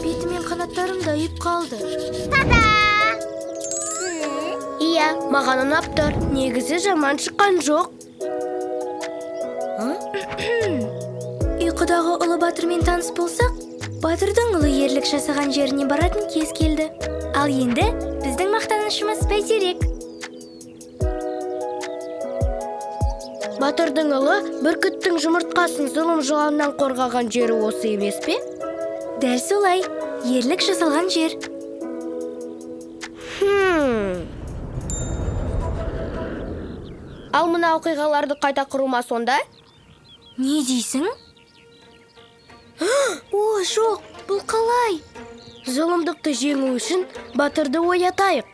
Бетім мен қанаттарым да ұйып қалды. Та-да! Иә, маған ұнап тұр. Негізі жаман шыққан жоқ. Ұйқыда Мұндағы ұлы батырмен таныс болсақ, батырдың ұлы ерлік жасаған жеріне баратын кез келді. Ал енді біздің мақтанышымыз Бәйтерек. Батырдың ұлы бүркіттің жұмыртқасын зұлым жыланнан қорғаған жері осы емес пе? Дәл солай, ерлік жасалған жер. Ал мына оқиғаларды қайта құру ма сонда? Не дейсің? О, жоқ, бұл қалай? Зұлымдықты жеңу үшін батырды оятайық.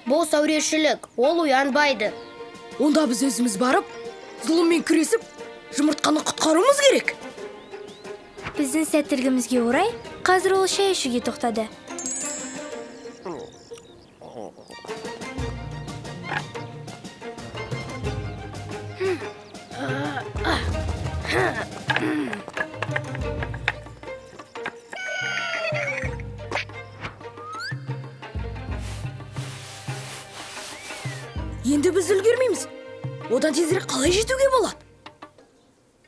Бұл сәурешілік, ол оянбайды. Онда біз өзіміз барып, зұлыммен күресіп, жұмыртқаны құтқаруымыз керек. Біздің сәттілігімізге орай, қазір ол шай ішуге тоқтады. Енді біз үлгермейміз. Одан тезірек қалай жетуге болады?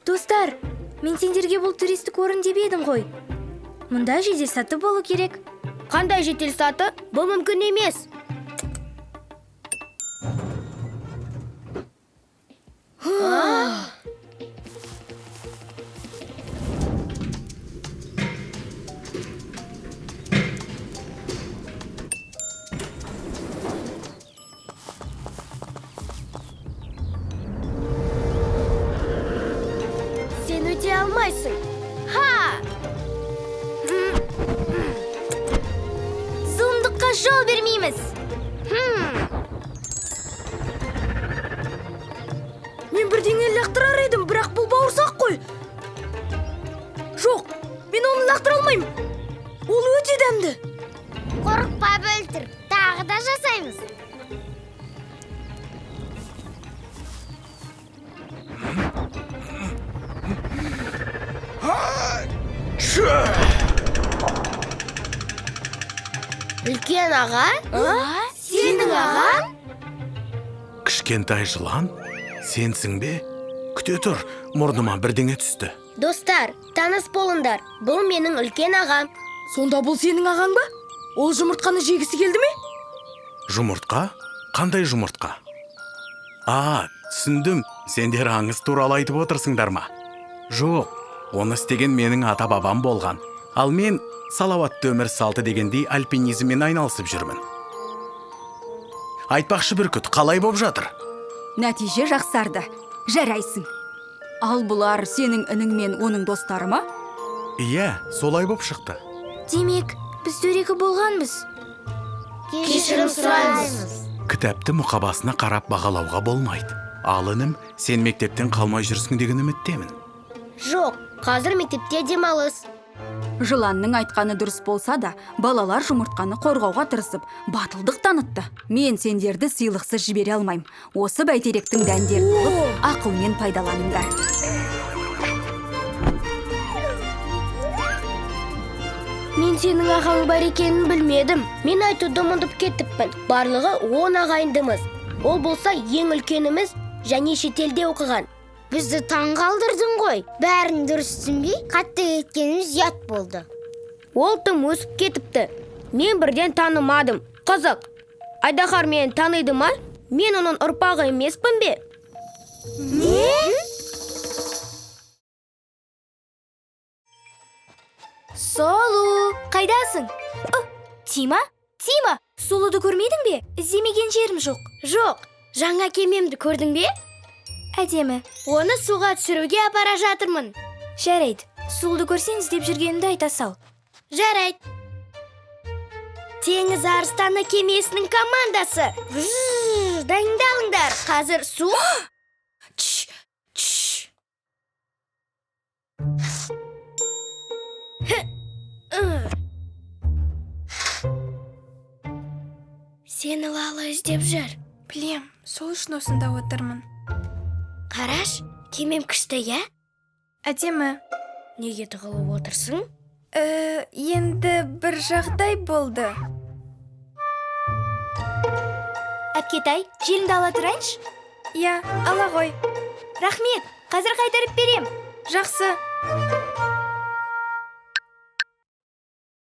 Достар, мен сендерге бұл туристік орын деп едім ғой. Мұнда жеделсаты болу керек. Қандай жеделсаты? Бұл мүмкін емес. Сен өте алмайсың. Ха! Зұлымдыққа жол бермейміз. Мен бірдеңе лақтырар едім, бірақ бұл бауырсақ қой. Жоқ, мен оны лақтыра алмаймын. Ол өте дәмді. Қорықпа, Бөлтір, тағы да жасаймыз. Үлкен аға? Сенің ағаң? Кішкентай жылан, сенсің бе? Күте тұр, мұрныма бірдеңе түсті. Достар, таныс болыңдар. Бұл менің үлкен ағам. Сонда бұл сенің ағаң ба? Ол жұмыртқаны жегісі келді ме? Жұмыртқа? Қандай жұмыртқа? А, түсіндім. Сендер аңыз туралы айтып отырсыңдар ма? Жоқ, оны істеген менің ата-бабам болған. Ал мен салауатты өмір салты дегендей альпинизммен айналысып жүрмін. Айтпақшы, Бүркіт, қалай боп жатыр? Нәтиже жақсарды. Жарайсың. Ал бұлар сенің інің мен оның достары ма? Иә, солай боп шықты. Демек, біз дөрекі болғанбыз. Кешірім сұраймыз. Кітапты мұқабасына қарап бағалауға болмайды. Ал інім, сен мектептен қалмай жүрсің деген үміттемін. Жоқ, қазір мектепте демалыс. Жыланның айтқаны дұрыс болса да, балалар жұмыртқаны қорғауға тырысып, батылдық танытты. Мен сендерді сыйлықсыз жібере алмаймын. Осы бәйтеректің дәндерін алып, ақылмен пайдаланыңдар. Мен сенің ағаң бар екенін білмедім. Мен айтуды ұмытып кетіппін. Барлығы 10 ағайындымыз. Ол болса ең үлкеніміз және шетелде оқыған. Бізді таң қалдырдың ғой. Бәрін дұрыс түсінбей, қатты кеткеніміз ұят болды. Ол тым өсіп кетіпті. Мен бірден танымадым. Қызық. Айдаһар мені таниды ма? Мен оның ұрпағы емеспін бе? Не? Сұлу, қайдасың? Тима? Тима, Сұлуды көрмедің бе? Іздемеген жерім жоқ. Жоқ, жаңа кемемді көрдің бе? Әдемі. Оны суға түсіруге апара жатырмын. Жарайды, Сұлуды көрсең іздеп жүргенімді айта сал. Жарайды. Теңіз арыстаны кемесінің командасы. Дайындалыңдар. Қазір су... Сені Лала іздеп жүр. Білем, сол үшін осында отырмын. Қараш, кемем күшті, иә? Әдемі. Неге тығылып отырсың? Енді бір жағдай болды. Әпкетай, желімді ала тұрайыншы? Иә, ала ғой. Рахмет, қазір қайтарып берем. Жақсы.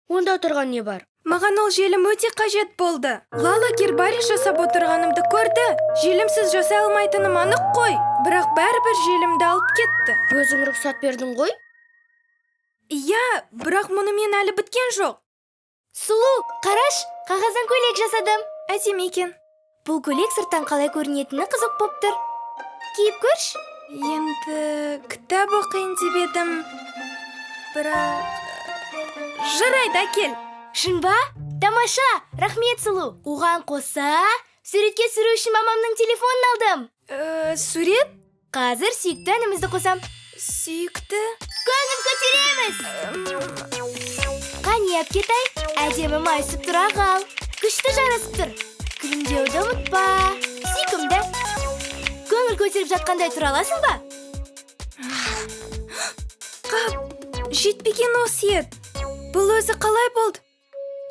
Онда тұрған не бар? Маған ол желім өте қажет болды. Лала гербарий жасап отырғанымды көрді. Желімсіз жасай алмайтыным анық қой. Бірақ бәрібір желімді алып кетті. Өзің рұқсат бердің ғой? Иә, бірақ мұнымен әлі біткен жоқ. Сұлу, қараш, қағаздан көйлек жасадым. Әдемі екен. Бұл көйлек сырттан қалай көрінетіні қызық боп тұр. Киіп көрші. Енді кітап оқиын деп едім. Бірақ жарайды, әкел. Шын ба? Тамаша! Рахмет, Сұлу. Оған қоса, суретке түсіру үшін мамамның телефонын алдым. Сурет? Қазір сүйікті әнімізді қосам. Сүйікті? Көңіл көтереміз! Қане, әпкетай, әдемі майысып тұра қал. Күшті жарасып тұр. Күлімдеуді ұмытпа. Сүйкімді. Көңіл көтеріп жатқандай тұра аласың ба? Қап, жетпеген осы ет. Бұл өзі қалай болды?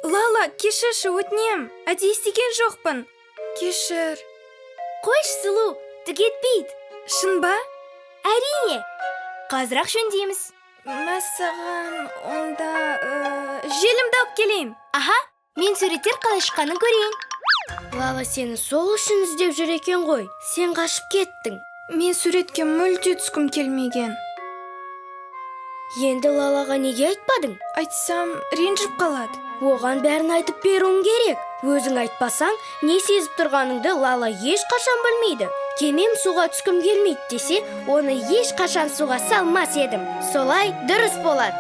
Лала, кешірші, өтінем. Әдейі істеген жоқпын. Кешір. Қойшы, Сұлу, түк етпейді. Шын ба? Әрине. Қазір-ақ жөндейміз. Мәссаған, онда желімді алып келейін. Аха, мен суреттер қалай шыққанын көрейін. Лала сені сол үшін іздеп жүр екен ғой. Сен қашып кеттің. Мен суретке мүлде түскім келмеген. Енді Лалаға неге айтпадың? Айтсам, ренжіп қалады. Оған бәрін айтып беруің керек. Өзің айтпасаң, не сезіп тұрғаныңды Лала ешқашан білмейді. Кемем суға түскім келмейді десе, оны ешқашан суға салмас едім. Солай дұрыс болады.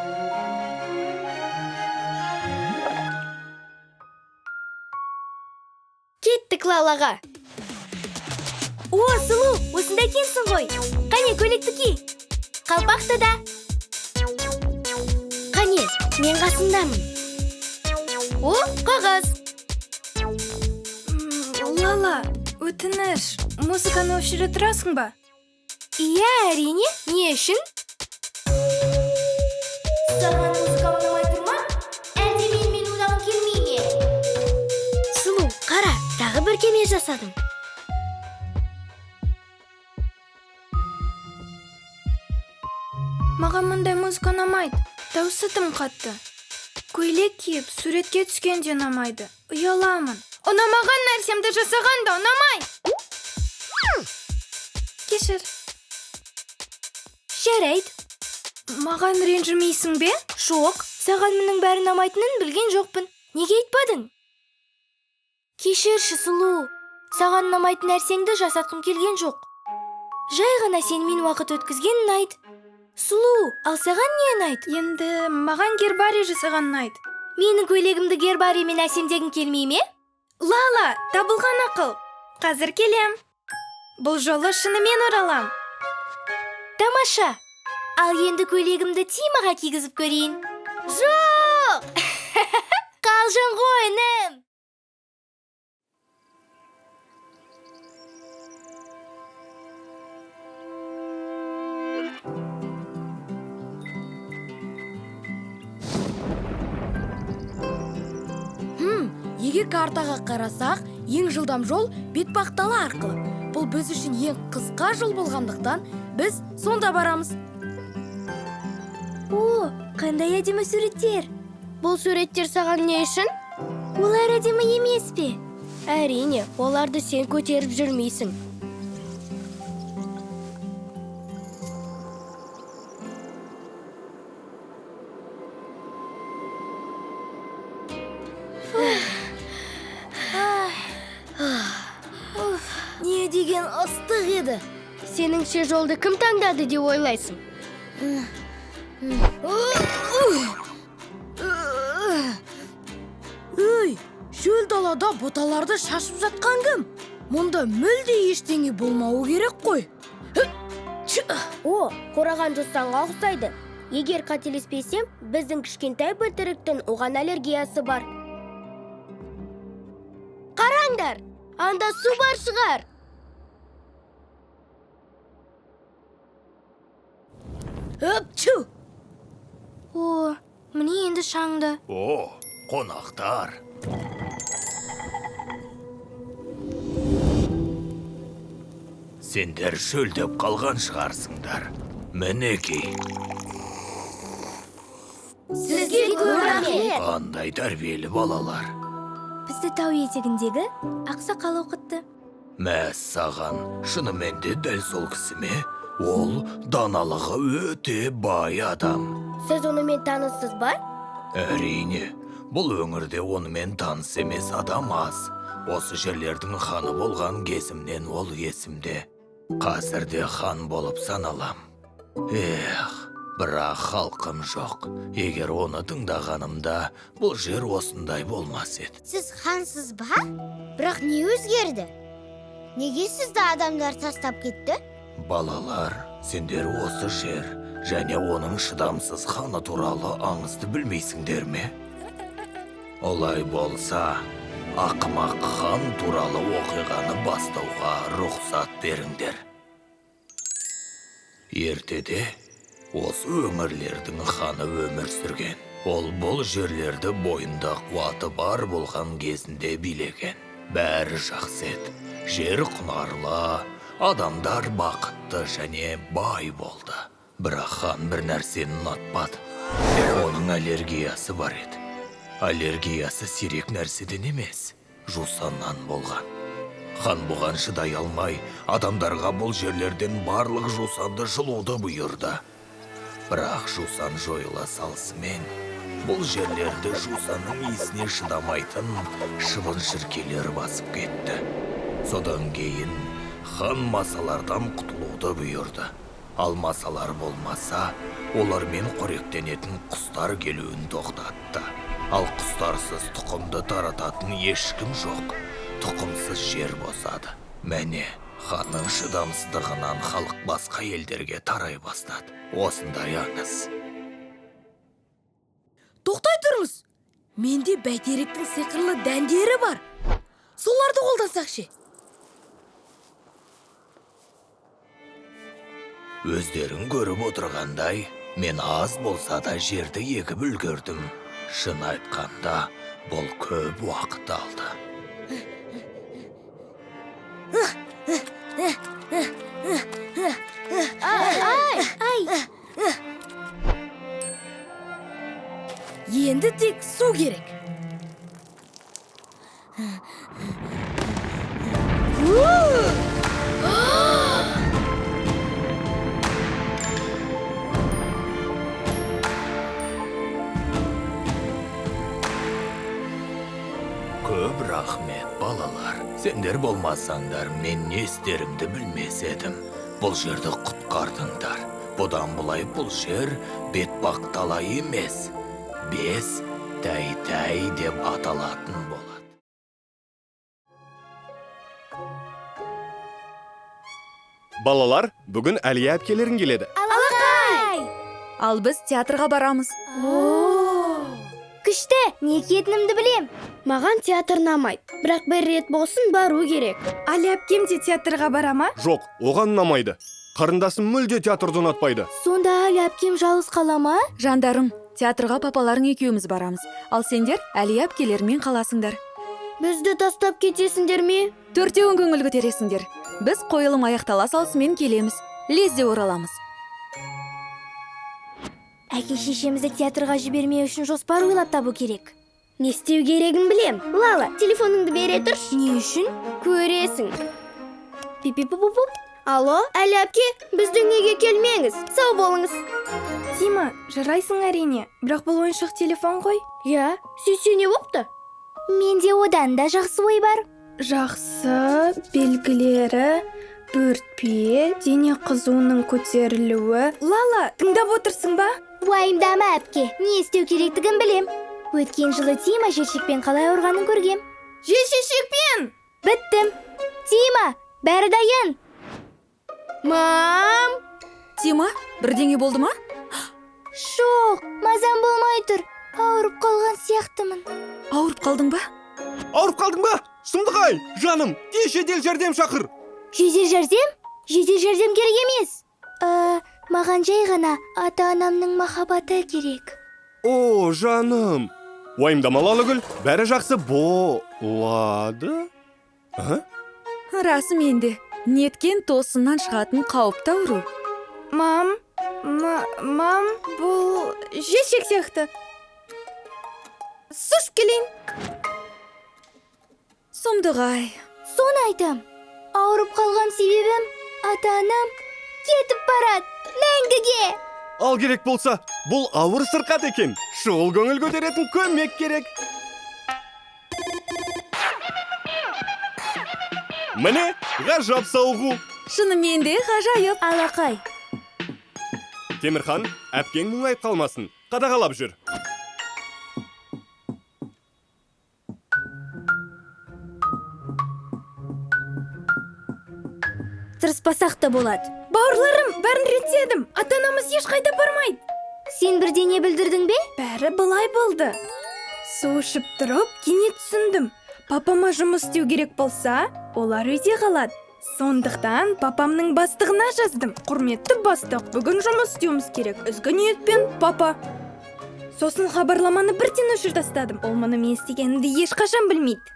Кеттік Лалаға. О, Сұлу, осында екенсің ғой. Қане, көйлекті ки. Қалпақты да. Қане, мен қасындамын. О, қағаз. Лала, өтініш, музыканы өшіре тұрасың ба? Иә, әрине, не үшін? Саған музыка ұнамай тұр ма? Әлде менімен ойнағың келмей ме? Сұлу, қара, тағы бір кеме жасадым. Маған мұндай музыка ұнамайды. Дауысы тым қатты. Көйлек киіп, суретке түскен де ұнамайды. Ұяламын. Ұнамаған нәрсемді жасаған да ұнамай. Кешір. Жарайды. Маған ренжімейсің бе? Жоқ, саған мұның бәрі ұнамайтынын білген жоқпын. Неге айтпадың? Кешірші, Сұлу. Саған ұнамайтын нәрсеңді жасатқым келген жоқ. Жай ғана сенімен уақыт өткізген ұнайды. Сұлу, ал саған не ұнайды? Енді маған гербарий жасаған ұнайды. Менің көйлегімді гербариймен әсемдегің келмей ме? Лала, табылған ақыл. Қазір келем. Бұл жолы шынымен оралам. Тамаша. Ал енді көйлегімді Тимаға кигізіп көрейін. Жоқ! Қалжың ғой, інім. Егер картаға қарасақ, ең жылдам жол Бетпақдала арқылы. Бұл біз үшін ең қысқа жол болғандықтан, біз сонда барамыз. О, қандай әдемі суреттер! Бұл суреттер саған не үшін? Олар әдемі емес пе? Әрине, оларды сен көтеріп жүрмейсің. Не деген ыстық еді. Сеніңше жолды кім таңдады деп ойлайсың? Өй, шөл далада бұталарды шашып жатқан кім? Мұнда мүлде ештеңе болмауы керек қой. О, қораған жосанға ұқсайды. Егер қателеспесем, біздің кішкентай бөлтіріктің оған аллергиясы бар. Қараңдар, анда су бар шығар. Өпчу! О, Міне енді шаңды. О, қонақтар. Сендер шөлдеп қалған шығарсыңдар. Мінекей. Сізге көп рахмет. Қандай тәрбиелі балалар. Бізді тау етегіндегі ақсақал оқытты. Мәссаған, шынымен де дәл сол кісі ме? Ол даналығы өте бай адам. Сіз онымен таныссыз ба? Әрине, бұл өңірде онымен таныс емес адам аз. Осы жерлердің ханы болған кезімнен ол есімде. Қазір де хан болып саналам. Эх, бірақ халқым жоқ. Егер оны тыңдағанымда, бұл жер осындай болмас еді. Сіз хансыз ба? Бірақ не өзгерді? Неге сізді адамдар тастап кетті? Балалар, сендер осы жер және оның шыдамсыз ханы туралы аңызды білмейсіңдер ме? Олай болса, ақымақ хан туралы оқиғаны бастауға рұқсат беріңдер. Ертеде осы өңірлердің ханы өмір сүрген. Ол бұл жерлерді бойында қуаты бар болған кезінде билеген. Бәрі жақсы еді. Жер құнарлы, адамдар бақытты және бай болды. Бірақ хан бір нәрсені ұнатпады. Оның аллергиясы бар еді. Аллергиясы сирек нәрседен емес, жусаннан болған. Хан бұған шыдай алмай, адамдарға бұл жерлерден барлық жусанды жұлуды бұйырды. Бірақ жусан жойыла салысымен, бұл жерлерді жусанның иісіне шыдамайтын шыбын-шіркейлер басып кетті. Содан кейін хан масалардан құтылуды бұйырды. Ал масалар болмаса, олармен қоректенетін құстар келуін тоқтатты. Ал құстарсыз тұқымды тарататын ешкім жоқ. Тұқымсыз жер босады. Мәне, ханның шыдамсыздығынан халық басқа елдерге тарай бастады. Осындай аңыз. Тоқтай тұрыңыз. Менде бәйтеректің сиқырлы дәндері бар. Соларды қолдансақ ше? Өздерің көріп отырғандай, мен аз болса да жерді егіп үлгердім. Шын айтқанда, бұл көп уақыт алды. Ай! Енді тек су керек. Көп рахмет, балалар. Сендер болмасаңдар, мен не істерімді білмес едім. Бұл жерді құтқардыңдар. Бұдан былай бұл жер бетпақ дала емес. Бес тәй-тәй деп аталатын болады. Балалар, бүгін Әлия әпкелерің келеді. Алақай! Ал біз театрға барамыз. Күшті, не киетінімді білем. Маған театр ұнамайды, бірақ бір рет болсын бару керек. Әлия әпкем де театрға бара ма? Жоқ, оған ұнамайды. Қарындасым мүлде театрды ұнатпайды. Сонда Әлия әпкем жалғыз қала ма? Жандарым, театрға папаларың екеуміз барамыз. Ал сендер Әлия әпкелеріңмен қаласыңдар. Бізді тастап кетесіңдер ме? Төртеуің көңіл көтересіңдер. Біз қойылым аяқтала салысымен келеміз. Лезде ораламыз. Әке шешемізді театрға жібермеу үшін жоспар ойлап табу керек. Не істеу керегін білем. Лала, телефоныңды бере тұршы. Не үшін? Көресің. Пип-пип-пуп-пуп. Алло, Әлия әпке, біздің үйге келмеңіз. Сау болыңыз. Тима, жарайсың әрине, бірақ бұл ойыншық телефон ғой. Иә, сөйтсе не бопты? Менде одан да жақсы ой бар. Жақсы белгілері бөртпе, дене қызуының көтерілуі. Лала, тыңдап отырсың ба? Уайымдама, әпке, не істеу керектігін білем. Өткен жылы Тима желшекпен қалай ауырғанын көргем. Желшекпен! Біттім. Тима, бәрі дайын. Мам! Тима, бірдеңе болды ма? Жоқ, мазам болмай тұр. Ауырып қалған сияқтымын. Ауырып қалдың ба? Ауырып қалдың ба? Сұмдық ай, жаным, тез жедел жәрдем шақыр. Жедел жәрдем? Жедел жәрдем керек емес. Маған жай ғана ата-анамның махаббаты керек. О, жаным. Уайымдама, Лалагүл, бәрі жақсы болады. А? Расымен де, неткен тосыннан шығатын қауіпті ауру. Мам, мам, бұл жезшек сияқты. Су ішіп келейін. Сұмдық-ай. Соны айтам. Ауырып қалған себебім ата-анам кетіп барады мәңгіге. Ал керек болса, бұл ауыр сырқат екен. Шұғыл көңіл көтеретін көмек керек. Міне, ғажап сауығу. Шынымен де ғажайып. Алақай. Темірхан, әпкең мұңайып қалмасын. Қадағалап жүр. Тырыспасақ та болады. Бауырларым, бәрін реттедім. Ата-анамыз ешқайда бармайды. Сен бірдеңе білдірдің бе? Бәрі былай болды. Су ішіп тұрып, кенет түсіндім. Папама жұмыс істеу керек болса, олар үйде қалады. Сондықтан папамның бастығына жаздым. Құрметті бастық, бүгін жұмыс істеуіміз керек. Ізгі ниетпен, папа. Сосын хабарламаны бірден өшіріп тастадым. Ол мұны мен істегенімді ешқашан білмейді.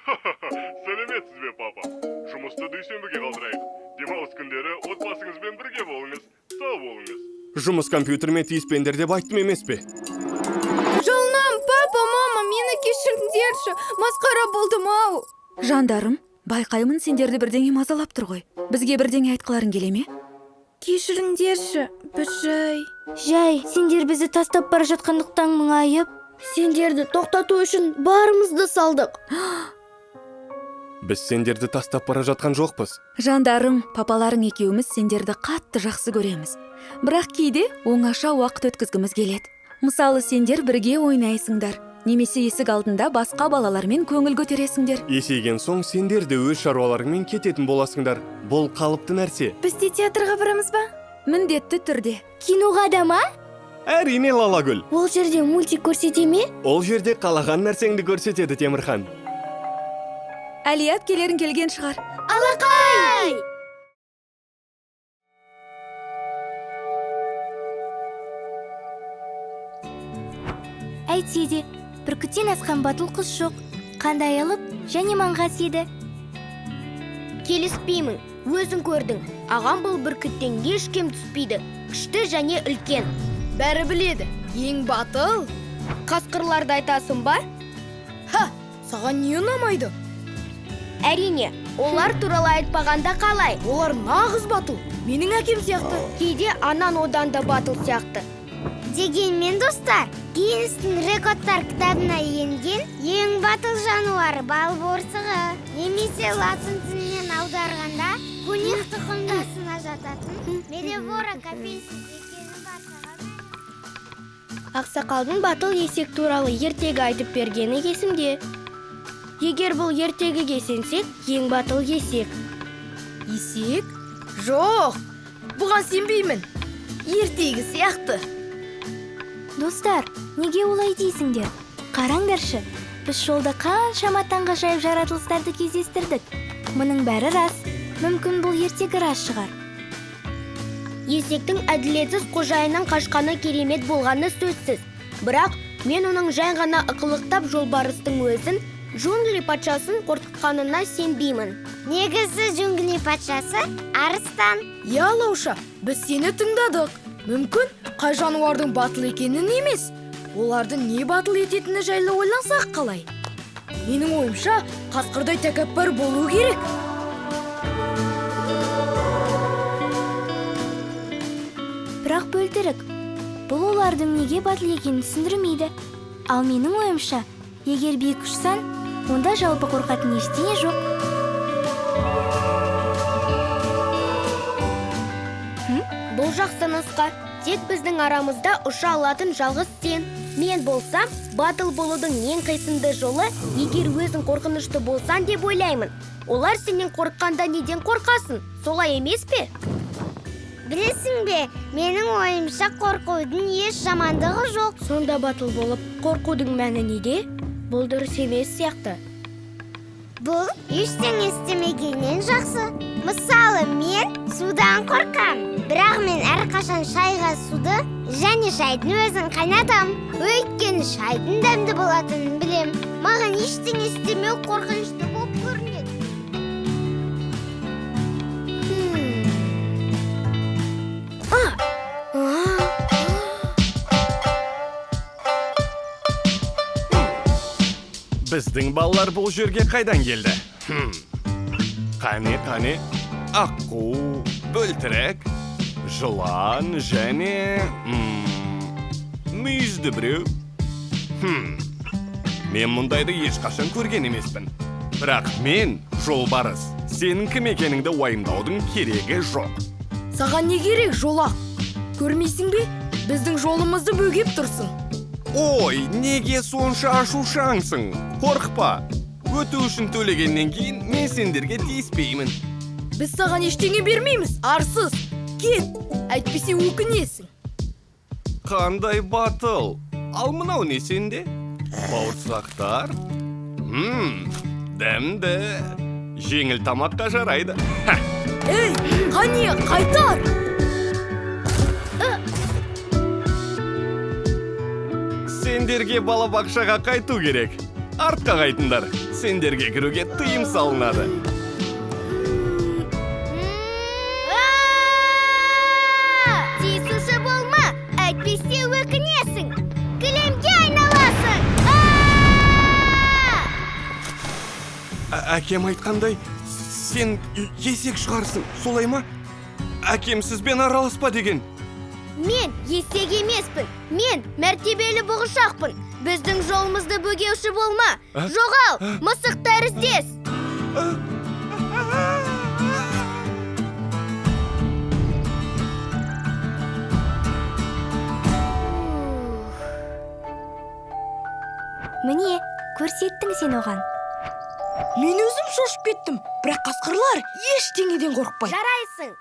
Сәлеметсіз бе, папа? Жұмысты дүйсенбіге қалдырайық. Демалыс күндері отбасыңызбен бірге болыңыз. Сау болыңыз. Жұмыс компьютеріме тиіспеңдер деп айттым емес пе? Жалынам, папа, мама, мені кешіріңдерші. Масқара болдым ау. Жандарым, байқаймын, сендерді бірдеңе мазалап тұр ғой. Бізге бірдеңе айтқыларың келе ме? Кешіріңдерші, біз жай. Жай, сендер бізді тастап бара жатқандықтан мұңайып. Сендерді тоқтату үшін барымызды салдық. Біз сендерді тастап бара жатқан жоқпыз. Жандарым, папаларың екеуміз сендерді қатты жақсы көреміз. Бірақ кейде оңаша уақыт өткізгіміз келеді. Мысалы, сендер бірге ойнайсыңдар, немесе есік алдында басқа балалармен көңіл көтересіңдер. Есейген соң сендер де өз шаруаларыңмен кететін боласыңдар. Бұл қалыпты нәрсе. Біз де театрға барамыз ба? Міндетті түрде. Киноға да ма? Әрине, Лалагүл. Ол жерде мультик көрсете ме? Ол жерде қалаған нәрсеңді көрсетеді, Темірхан. Әлия әпкелерің келген шығар. Алақай! Әйтсе де, бүркіттен асқан батыл құс жоқ. Қандай алып және маңғаз еді. Келіспеймін, өзің көрдің. Ағам бұл бүркіттен еш кем түспейді. Күшті және үлкен. Бәрі біледі, ең батыл. Қасқырларды айтасың ба? Ха, саған не ұнамайды? Әрине, олар туралы айтпағанда қалай? Олар нағыз батыл, менің әкем сияқты. Кейде анан одан да батыл сияқты. Дегенмен, достар, Гиннестің рекордтар кітабына енген ең батыл жануар бал борсығы. Немесе латын тілінен аударғанда куних тұқымдасына жататын Мелевора капенсис екені баршаға. Ақсақалдың батыл есек туралы ертегі айтып бергені есімде. Егер бұл ертегіге сенсек, ең батыл есек. Есек? Жоқ, бұған сенбеймін. Ертегі сияқты. Достар, неге олай дейсіңдер? Қараңдаршы, біз жолда қаншама таңғажайып жаратылыстарды кездестірдік. Мұның бәрі рас. Мүмкін бұл ертегі рас шығар. Есектің әділетсіз қожайыннан қашқаны керемет болғаны сөзсіз. Бірақ мен оның жай ғана ықылықтап жолбарыстың өзін джунгли патшасын қорқытқанына сенбеймін. Негізі джунгли патшасы арыстан. Иә, Лауша, біз сені тыңдадық. Мүмкін қай жануардың батыл екенін емес, олардың не батыл ететіні жайлы ойлансақ қалай? Менің ойымша, қасқырдай тәкаппар болу керек. Бірақ бөлтірік, бұл олардың неге батыл екенін түсіндірмейді. Ал менің ойымша, егер биік ұшсаң, онда жалпы қорқатын ештеңе жоқ. Бұл жақсы нұсқа. Тек біздің арамызда ұша алатын жалғыз сен. Мен болсам, батыл болудың ең қисынды жолы, егер өзің қорқынышты болсаң деп ойлаймын. Олар сенен қорыққанда неден қорқасың? Солай емес пе? Білесің бе, менің ойымша қорқудың еш жамандығы жоқ. Сонда батыл болып, қорқудың мәні неде? Бұл дұрыс емес сияқты. Бұл ештеңе істемегеннен жақсы. Мысалы, мен судан қорқам. Бірақ мен әрқашан шайға суды және шайдың өзін қайнатам. Өйткені шайдың дәмді болатынын білем. Маған ештеңе істемеу қорқынышты болып көрінеді. Біздің балалар бұл жерге қайдан келді? Қане, қане, аққу, бөлтірік, жылан және мүйізді біреу. Мен мұндайды ешқашан көрген емеспін. Бірақ мен, жолбарыс, сенің кім екеніңді уайымдаудың керегі жоқ. Саған не керек, жолақ? Көрмейсің бе? Біздің жолымызды бөгеп тұрсың. Ой, неге сонша ашушаңсың? Қорықпа. Өту үшін төлегеннен кейін мен сендерге тиіспеймін. Біз саған ештеңе бермейміз, арсыз. Кет, әйтпесе өкінесің. Қандай батыл. Ал мынау не сенде? Бауырсақтар? Дәмді. Жеңіл тамаққа жарайды. Ей, қане, қайтар! Сендерге балабақшаға қайту керек. Артқа қайтыңдар. Сендерге кіруге тыйым салынады. Тиісуші болма, әйтпесе өкінесің. Кілемге айналасың. Әкем айтқандай, сен есек шығарсың, солай ма? Әкем сізбен араласпа деген. Мен есек емеспін, мен мәртебелі бұғышақпын. Біздің жолымызды бөгеуші болма. Жоғал, мысық тәріздес. Міне, көрсеттің сен оған. Мен өзім шошып кеттім, бірақ қасқырлар ештеңеден қорықпайды. Жарайсың.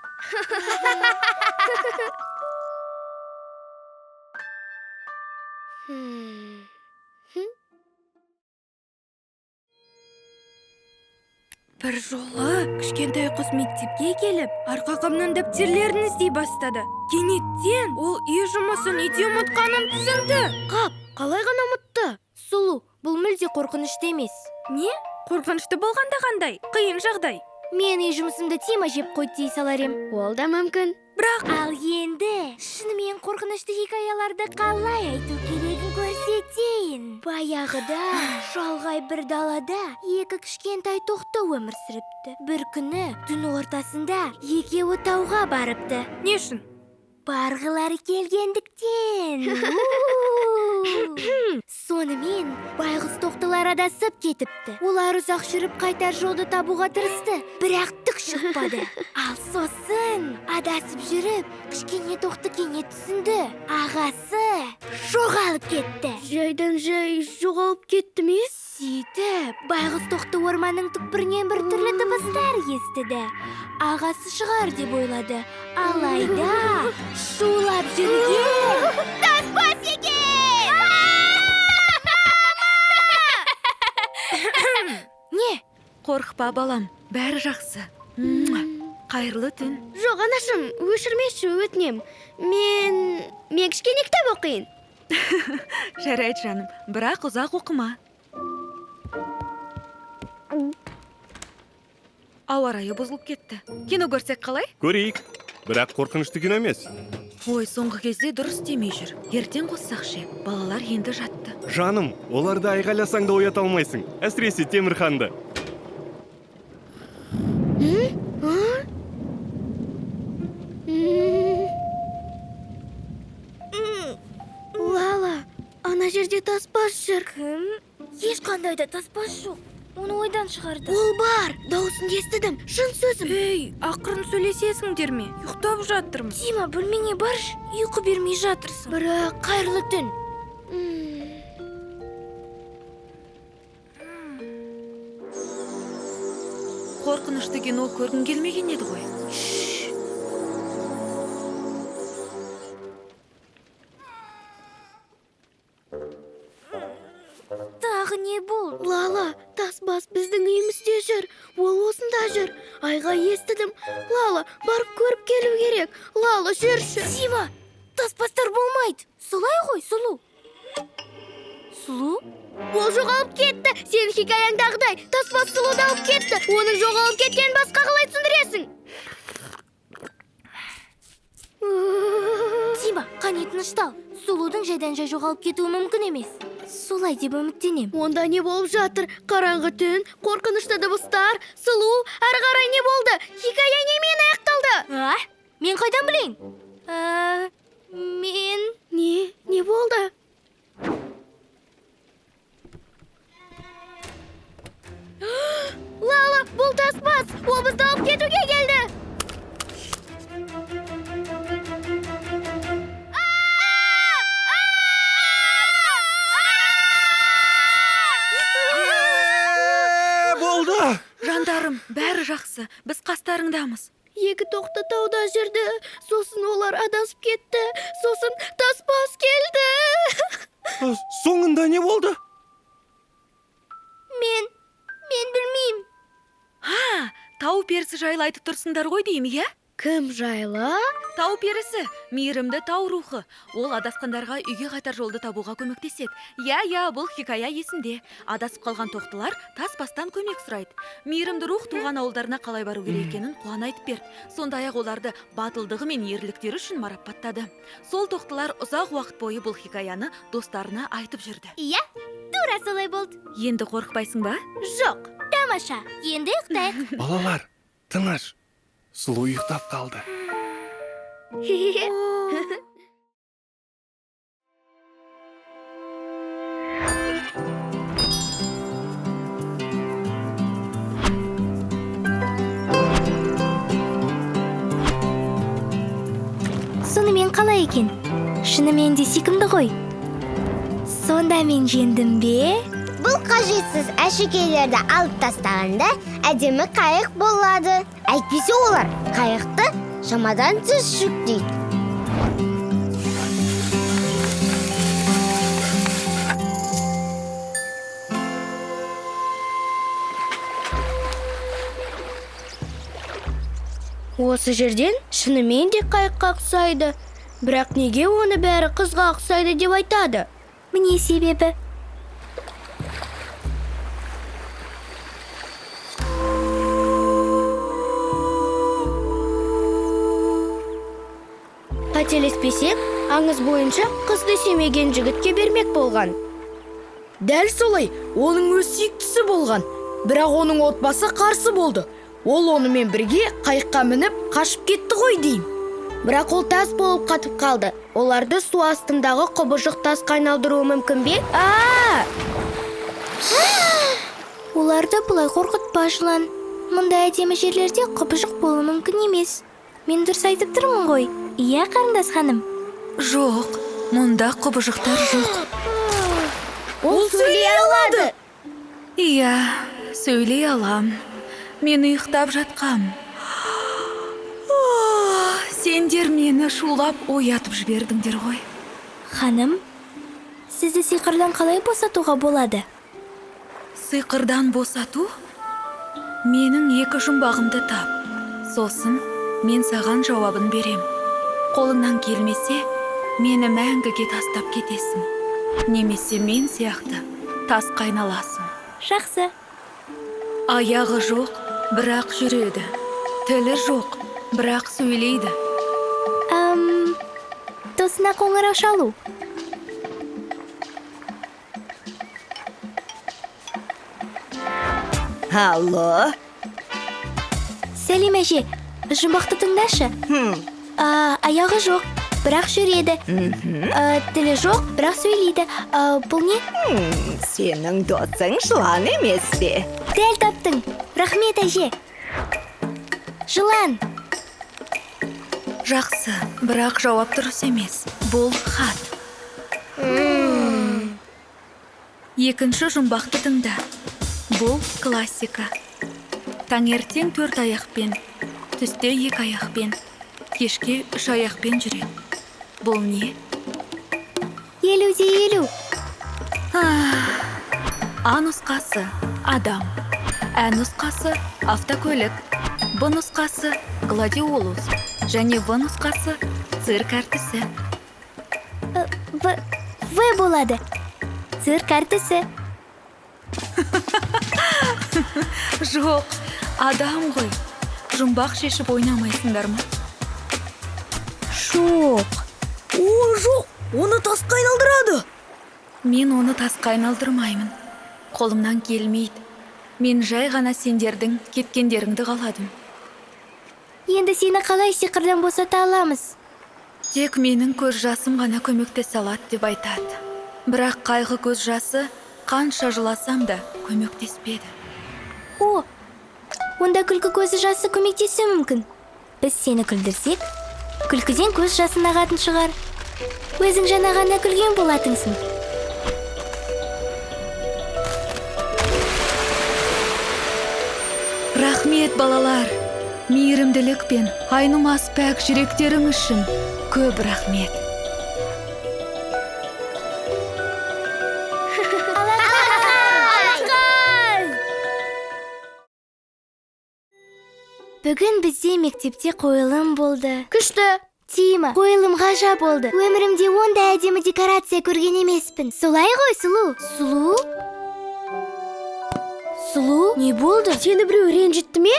Бір жолы кішкентай құс мектепке келіп, арқақымның дәптерлерін іздей бастады. Кенеттен ол үй жұмысын үйде ұмытқанын түсінді. Қап, қалай ғана ұмытты? Сұлу, бұл мүлде қорқынышты емес. Не? Қорқынышты болғанда қандай? Қиын жағдай. Мен үй жұмысымды Тима жеп қойды дей салар ем. Ол да мүмкін. Бірақ ал енді шынымен қорқынышты хикаяларды қалай айту керегін көрсетейін. Баяғыда шалғай бір далада екі кішкентай тоқты өмір сүріпті. Бір күні түн ортасында екеуі тауға барыпты. Не үшін? Барғылары келгендіктен. Сонымен байғұс тоқтылар адасып кетіпті. Олар ұзақ жүріп қайтар жолды табуға тырысты, бірақ түк шықпады. Ал сосын адасып жүріп, кішкене тоқты кенет түсінді. Ағасы жоғалып кетті. Жайдан жай жоғалып кетті ме? Сөйтіп, байғұс тоқты орманның түкпірінен бір түрлі дыбыстар естіді. Ағасы шығар деп ойлады. Алайда шулап жүрген тасбас екен! Не? Қорықпа, балам, бәрі жақсы. Қайырлы түн. Жоқ, анашым, өшірмеші, өтінем. Мен кішкене кітап оқиын. Жарайды, жаным, бірақ ұзақ оқыма. Ауа райы бұзылып кетті. Кино көрсек қалай? Көрейік, бірақ қорқынышты кино емес. Ой, соңғы кезде дұрыс демей жүр. Ертең қоссақ ше, балалар енді жатты. Жаным, оларды айғайласаң да оята алмайсың. Әсіресе Темірханды. Лала, ана жерде тасбас жүр. Кім? Ешқандай да тасбас жоқ. Оны ойдан шығарды. Ол бар, дауысын естідім, шын сөзім. Ей, ақырын сөйлесесіңдер ме? Ұйықтап жатырмын. Тима, бөлмеңе баршы, ұйқы бермей жатырсың. Бірақ қайырлы түн. Қорқынышты кино көргің келмеген еді ғой. Тағы не болды? Лала, тасбас біздің үйімізде жүр. Ол осында жүр. Айғай естідім. Лала, барып көріп келу керек. Лала, жүрші. Тима, тасбастар болмайды. Солай ғой, Сұлу. Сұлу? Ол жоғалып кетті. Сенің хикаяңдағыдай тасбас Сұлуды алып кетті. Оның жоғалып кеткенін басқа қалай түсіндіресің? Тима, қане тыныштал. Сұлудың жайдан-жай жоғалып кетуі мүмкін емес. Солай деп үміттенем. Онда не болып жатыр? Қараңғы түн, қорқынышты дыбыстар, Сұлу, әрі қарай не болды? Хикая немен аяқталды? А? Мен қайдан білейін? Мен... Не болды? Лала, бұл тасбас! Ол бізді алып кетуге келді! Болды! Жандарым, бәрі жақсы. Біз қастарыңдамыз. Екі тоқты тауда жүрді. Сосын олар адасып кетті. Сосын тасбас келді. Соңында не болды? Мен білмеймін. Ха, тау перісі жайлы айтып тұрсыңдар ғой деймін, иә? Кім жайлы? Тау перісі, мейірімді тау рухы. Ол адасқандарға үйге қайтар жолды табуға көмектеседі. Иә, бұл хикая есімде. Адасып қалған тоқтылар тасбастан көмек сұрайды. Мейірімді рух туған ауылдарына қалай бару керек екенін қуана айтып берді. Сондай-ақ оларды батылдығы мен ерліктері үшін марапаттады. Сол тоқтылар ұзақ уақыт бойы бұл хикаяны достарына айтып жүрді. Иә, тура солай болды. Енді қорықпайсың ба? Жоқ, тамаша. Енді ұйықтайық. Балалар, тыныш. Сұлу ұйықтап қалды. Сонымен қалай екен? Шынымен де сүйкімді ғой. Сонда мен жеңдім бе? Бұл қажетсіз әшекейлерді алып тастағанда әдемі қайық болады. Әйтпесе олар қайықты шамадан тыс жүктейді. Осы жерден шынымен де қайыққа ұқсайды. Бірақ неге оны бәрі қызға ұқсайды деп айтады? Міне себебі. Қателеспесем, аңыз бойынша қызды сүймеген жігітке бермек болған. Дәл солай, оның өз сүйіктісі болған. Бірақ оның отбасы қарсы болды. Ол онымен бірге қайыққа мініп, қашып кетті ғой деймін. Бірақ ол тас болып қатып қалды. Оларды су астындағы құбыжық тасқа айналдыруы мүмкін бе? Оларды бұлай қорқытпа, жылан. Мұндай әдемі жерлерде құбыжық болуы мүмкін емес. Мен дұрыс айтып тұрмын ғой. Иә, қарындас ханым? Жоқ, мұнда құбыжықтар жоқ. Ол сөйлей алады. Иә, сөйлей алам. Мен ұйықтап жатқам. Сендер мені шулап оятып жібердіңдер ғой. Ханым, сізді сиқырдан қалай босатуға болады? Сиқырдан босату? Менің екі жұмбағымды тап. Сосын мен саған жауабын берем. Қолыңнан келмесе, мені мәңгіге тастап кетесің. Немесе мен сияқты тасқа айналасың. Жақсы. Аяғы жоқ, бірақ жүреді. Тілі жоқ, бірақ сөйлейді. Досына қоңырау шалу. Алло? Сәлем, әже. Жұмбақты тыңдашы. Аяғы жоқ, бірақ жүреді. Тілі жоқ, бірақ сөйлейді. Бұл не? Сенің досың жылан емес пе? Дәл таптың. Рахмет, әже. Жылан. Жақсы, бірақ жауап дұрыс емес. Бұл хат. Екінші жұмбақты тыңда. Бұл классика. Таңертең 4 аяқпен, түсте 2 аяқпен, кешке 3 аяқпен жүреді. Бұл не? 50-50. А нұсқасы – адам. Ә нұсқасы – автокөлік. Б Б нұсқасы гладиолус және В нұсқасы цирк әртісі. В, В болады. Цирк әртісі. Жоқ, адам ғой. Жұмбақ шешіп ойнамайсыңдар ма? Жоқ. О, жоқ, оны тасқа айналдырады. Мен оны тасқа айналдырмаймын. Қолымнан келмейді. Мен жай ғана сендердің кеткендеріңді қаладым. Енді сені қалай сиқырдан босата аламыз? Тек менің көз жасым ғана көмектесе алады деп айтады. Бірақ қайғы көз жасы қанша жыласам да көмектеспеді. О, онда күлкі көзі жасы көмектесуі мүмкін. Біз сені күлдірсек, күлкіден көз жасын ағатын шығар. Өзің жаңа ғана күлген болатынсың. Рахмет, балалар. Мейірімділік пен айнымас пәк жүректерің үшін көп рахмет. Бүгін бізде мектепте қойылым болды. Күшті! Тима, қойылым ғажап болды. Өмірімде ондай әдемі декорация көрген емеспін. Солай ғой, Сұлу? Сұлу? Сұлу, не болды? Сені біреу ренжітті ме?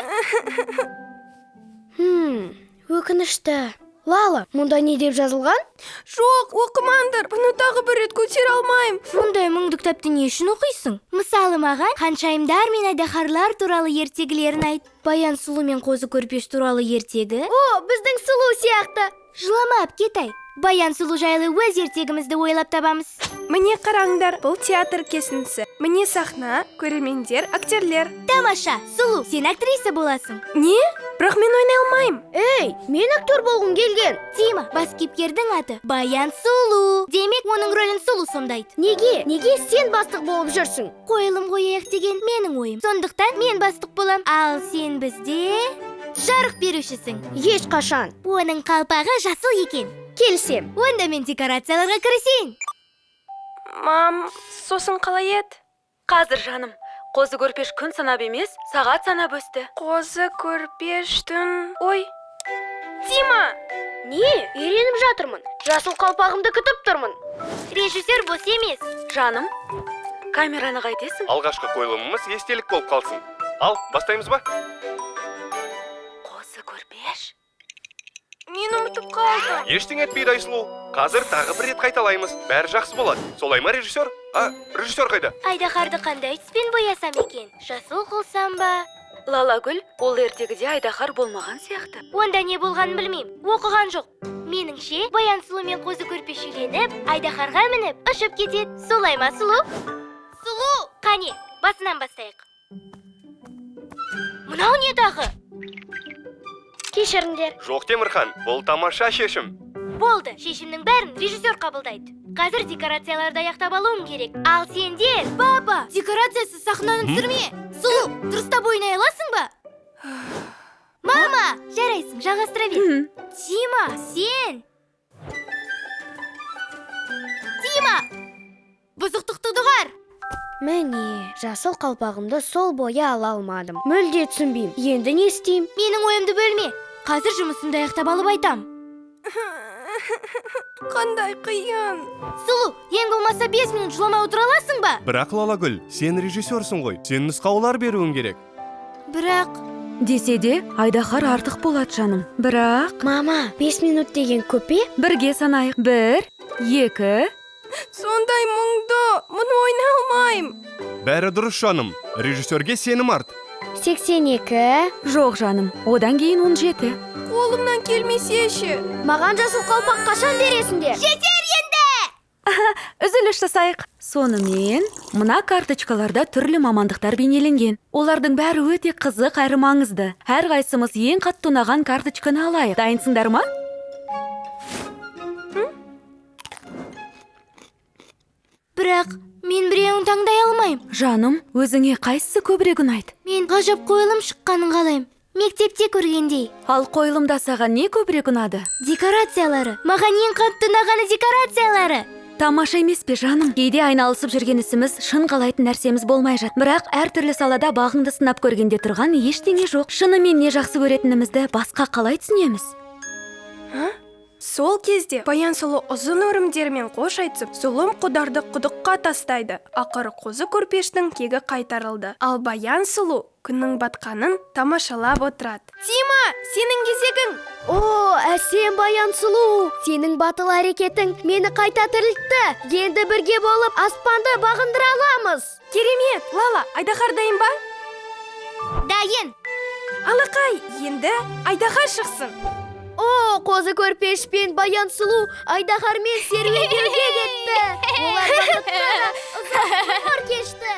Өкінішті. Лала, мұнда не деп жазылған? Жоқ, оқымаңдар, бұны тағы бір рет көтере алмаймын. Мұндай мұңды кітапты не үшін оқисың? Мысалы маған ханшайымдар мен айдаһарлар туралы ертегілерін айт. Баян Сұлу мен Қозы Көрпеш туралы ертегі. О, біздің Сұлу сияқты. Жылама, әпкетай. Баян Сұлу жайлы өз ертегімізді ойлап табамыз. Міне қараңдар, бұл театр кесіндісі. Міне сахна, көрермендер, актерлер. Тамаша, Сұлу, сен актриса боласың. Не? Бірақ мен ойнай алмаймын. Ей, мен актер болғым келген. Тима, бас кейіпкердің аты Баян Сұлу. Демек, оның рөлін Сұлу сомдайды. Неге? Неге сен бастық болып жүрсің? Қойылым қояйық деген менің ойым. Сондықтан мен бастық болам. Ал сен бізде жарық берушісің. Ешқашан. Оның қалпағы жасыл екен. Келісем. Онда мен декорацияларға кірісейін. Мам, сосын қалай еді? Қазір, жаным. Қозы Көрпеш күн санап емес, сағат санап өсті. Қозы Көрпеш түн... Ой! Тима! Не? Үйреніп жатырмын. Жасыл қалпағымды күтіп тұрмын. Режиссер бос емес. Жаным, камераны қайтесің? Алғашқы қойылымымыз естелік болып қалсын. Ал, бастаймыз ба? Қозы Көрпеш? Мен ұмытып қалдым. Ештеңе етпейді, Айсұлу. Қазір тағы бір рет қайталаймыз. Бәрі жақсы болады. Солай ма, режиссер? А, режиссер қайда? Айдаһарды қандай түспен боясам екен? Жасыл қылсам ба? Лалагүл, ол ертегіде айдаһар болмаған сияқты. Онда не болғанын білмеймін. Оқыған жоқ. Меніңше, Баян Сұлу мен Қозы Көрпеш үйленіп, айдаһарға мініп, ұшып кетеді. Солай ма, Сұлу? Сұлу! Қане, басынан бастайық. Мынау не тағы? Кешіріңдер. Жоқ, Темірхан, бұл тамаша шешім. Болды, шешімнің бәрін режиссер қабылдайды. Қазір декорацияларды аяқтап алуым керек. Ал сендер, папа, декорациясыз сахнаны түсірме. Сұлу, дұрыстап ойнай аласың ба? Мама, жарайсың, жалғастыра бер. Тима, сен. Тима, бұзықтықты доғар. Міне, жасыл қалпағымды сол бойы ала алмадым. Мүлде түсінбеймін. Енді не істеймін? Менің ойымды бөлме. Қазір жұмысымды аяқтап алып айтам. Қандай қиын. Сұлу, ең болмаса 5 минут жыламай отыра аласың ба? Бірақ, Лалагүл, сен режиссерсің ғой. Сен нұсқаулар беруің керек. Бірақ... Десе де, айдаһар артық болады, жаным. Бірақ... Мама, 5 минут деген көп пе? Бірге санайық. 1, 2... Сондай мұңды, мұны ойнай алмаймын. Бәрі дұрыс, жаным. Режиссерге сенім арт. 82. Жоқ, жаным, одан кейін 17. Қолымнан келмесе ше. Маған жасыл қалпақ қашан бересіңдер? Жетер енді! Үзіліс жасайық. Сонымен, мына карточкаларда түрлі мамандықтар бейнеленген. Олардың бәрі өте қызық әрі маңызды. Әрқайсымыз ең қатты ұнаған карточканы алайық. Дайынсыңдар ма? Бірақ мен біреуін таңдай алмаймын. Жаным, өзіңе қайсысы көбірек ұнайды? Мен ғажап қойылым шыққанын қалаймын. Мектепте көргендей. Ал қойылымда саған не көбірек ұнады? Декорациялары. Маған ең қатты ұнағаны декорациялары. Тамаша емес пе, жаным? Кейде айналысып жүрген ісіміз шын қалайтын нәрсеміз болмай жатады. Бірақ әртүрлі салада бағыңды сынап көргенде тұрған ештеңе жоқ. Шынымен не жақсы көретінімізді басқа қалай түсінеміз? Сол кезде Баян сұлу ұзын өрімдермен қош айтысып, зұлым қодарды құдыққа тастайды. Ақыры қозы көрпештің кегі қайтарылды. Ал Баян сұлу күннің батқанын тамашалап отырады. Тима, сенің кезегің! О, әсем Баян сұлу! Сенің батыл әрекетің мені қайта тірілтті. Енді бірге болып аспанды бағындыра аламыз. Керемет! Лала, айдаһар дайын ба? Дайын! Алақай, енді айдаһар шықсын. О, қозы көрпеш пен Баян сұлу айдаһармен серуендеуге кетті. Олар бақытты да ұзақ ғұмыр кешті.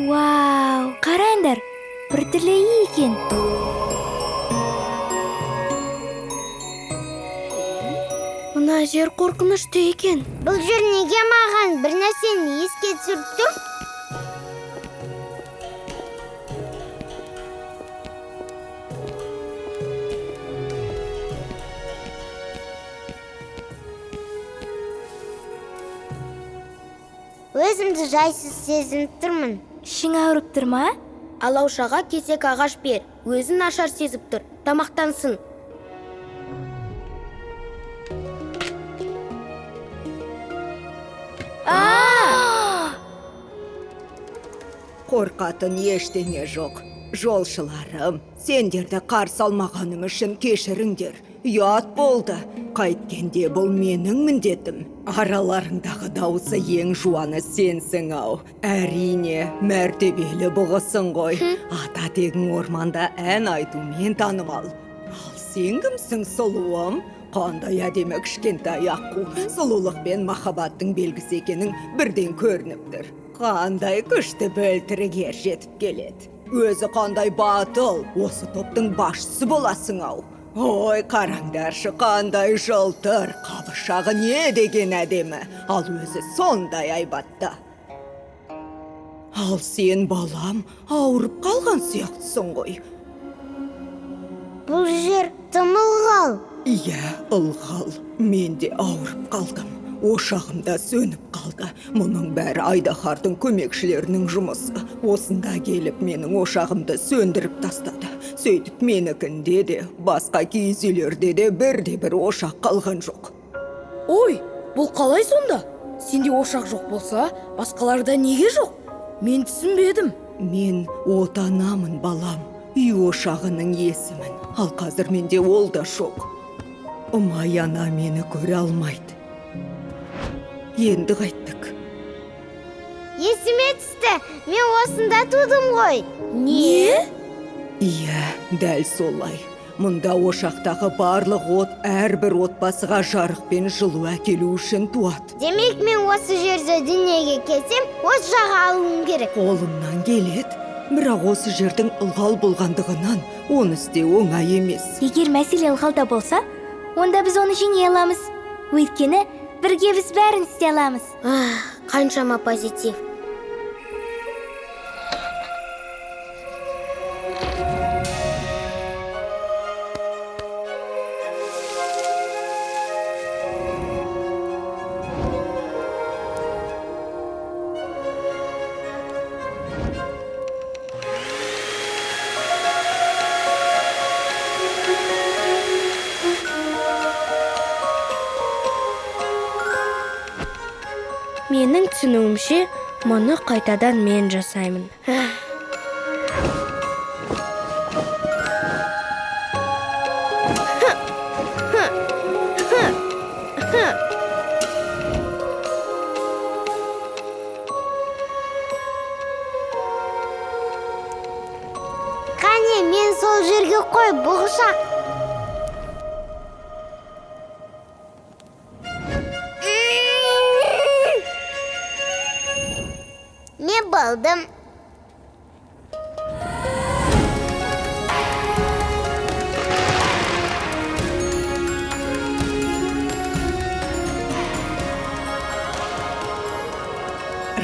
Вау, қараңдар, біртүрлі үй екен. Мына жер қорқынышты екен. Бұл жер неге маған бір нәрсені еске түсіріп тұр? Өзімді жайсыз сезініп тұрмын. Ішің ауырып тұр ма? Алаушаға кесек ағаш бер. Өзін нашар сезіп тұр. Тамақтансын. Қорқатын ештеңе жоқ. Жолшыларым, сендерді қарсы алмағаным үшін кешіріңдер. Ұят болды. Қайткенде бұл менің міндетім. Араларыңдағы дауысы ең жуаны сенсің ау. Әрине, мәртебелі бұғысың ғой. Ата тегің орманда ән айтумен танымал. Ал сен кімсің, сұлуым? Қандай әдемі кішкентай аққу. Сұлулық пен махаббаттың белгісі екенің бірден көрініп тұр. Қандай күшті бөлтірік ер жетіп келеді. Өзі қандай батыл, осы топтың басшысы боласың ау. Ой, қараңдаршы, қандай жылтыр, қабыршағы не деген әдемі, ал өзі сондай айбатты. Ал сен, балам, ауырып қалған сияқтысың ғой. Бұл жер тым ылғал. Иә, ылғал. Мен де ауырып қалдым. Ошағым да сөніп қалды. Мұның бәрі айдаһардың көмекшілерінің жұмысы. Осында келіп менің ошағымды сөндіріп тастады. Сөйтіп менікінде де, басқа киіз үйлерде де бірде-бір ошақ қалған жоқ. Ой, бұл қалай сонда? Сенде ошақ жоқ болса, басқаларда неге жоқ? Мен түсінбедім. Мен отанамын, балам. Үй ошағының иесімін. Ал қазір менде ол да жоқ. Ұмай ана мені көре алмайды. Енді қайттік. Есіме түсті, мен осында тудым ғой. Не? Иә, дәл солай. Мұнда ошақтағы барлық от әрбір отбасыға жарық пен жылу әкелу үшін туады. Демек, мен осы жерде дүниеге келсем, от жаға алуым керек. Қолымнан келеді. Бірақ осы жердің ылғал болғандығынан оны істеу оңай емес. Егер мәселе ылғалда болса, онда біз оны жеңе аламыз. Өйткені бірге біз бәрін істей аламыз. Қаншама позитив. Менің түсінуімше, мұны қайтадан мен жасаймын. Қане, мен сол жерге қой, бұғышақ. Мен болдым.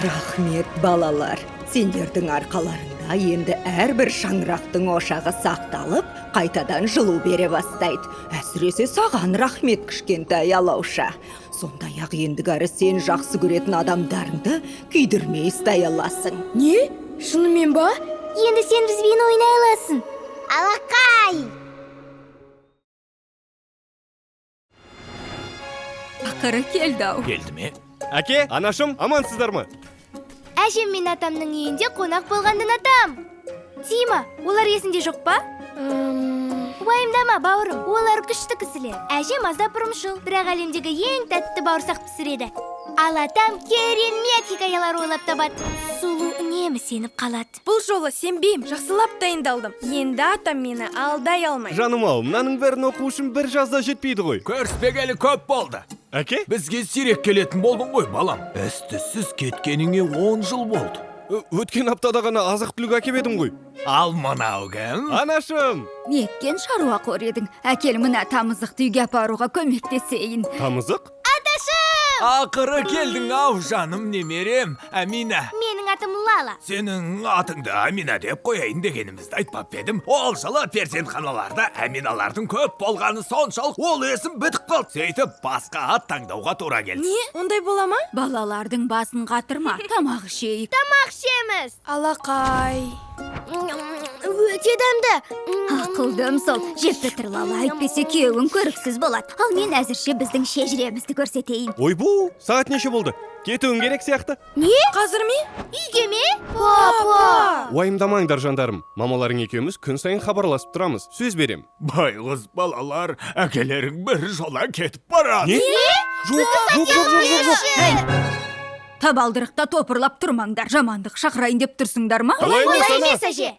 Рахмет, балалар. Сендердің арқаларыңда Ауылда енді әрбір шаңырақтың ошағы сақталып, қайтадан жылу бере бастайды. Әсіресе саған рахмет, кішкентай алауша. Сондай-ақ ендігәрі сен жақсы көретін адамдарыңды күйдірмей ұстай аласың. Не? Шынымен ба? Енді сен бізбен ойнай аласың. Алақай! Ақыры келді-ау. Келді ме? Әке, анашым, амансыздар ма? Әжем мен атамның үйінде қонақ болғанды ұнатам. Тима, олар есінде жоқ па? Уайымдама, бауырым, олар күшті кісілер. Әжем аздап ырымшыл, бірақ әлемдегі ең тәтті бауырсақ пісіреді. Ал атам керемет хикаялар ойлап табады. Сұлу үнемі сеніп қалады. Бұл жолы сенбеймін, жақсылап дайындалдым. Енді атам мені алдай алмайды. Жаным-ау, мынаның бәрін оқу үшін бір жазда жетпейді ғой. Көріспегелі көп болды. Әке? Бізге сирек келетін болдың ғой, балам. Із-түзсіз кеткеніңе 10 жыл болды. Өткен аптада ғана азық-түлік әкеп едім ғой. Ал мынау кім? Анашым! Неткен шаруақор едің? Әкел мына тамызықты үйге апаруға көмектесейін. Тамызық? Аташым! Ақыры келдің ау, жаным немерем, Әмина. Менің атым Лала. Сенің атыңды Әмина деп қояйын дегенімізді айтпап едім. Ол жылы перзентханаларда Әминалардың көп болғаны соншалық, ол есім бітіп қалды. Сөйтіп басқа ат таңдауға тура келді. Не? Ондай бола ма? Балалардың басын қатырма, тамақ ішейік. Тамақ ішеміз. Алақай. Өте дәмді. Ақылдым сол, жеп бітір, Лала, әйтпесе күйеуің көріксіз болады. Ал мен әзірше біздің шежіремізді көрсетейін. Ойбу, сағат неше болды? Кетуім керек сияқты. Не? Қазір ме? Үйге ме? Папа! Уайымдамаңдар, жандарым. Мамаларың екеуміз күн сайын хабарласып тұрамыз. Сөз берем. Байғұс балалар, әкелерің бір жола кетіп барады. Не? Жоқ, жоқ, жоқ, жоқ, жоқ. Табалдырықта топырлап тұрмаңдар. Жамандық шақырайын деп тұрсыңдар ма? Олай емес, әже.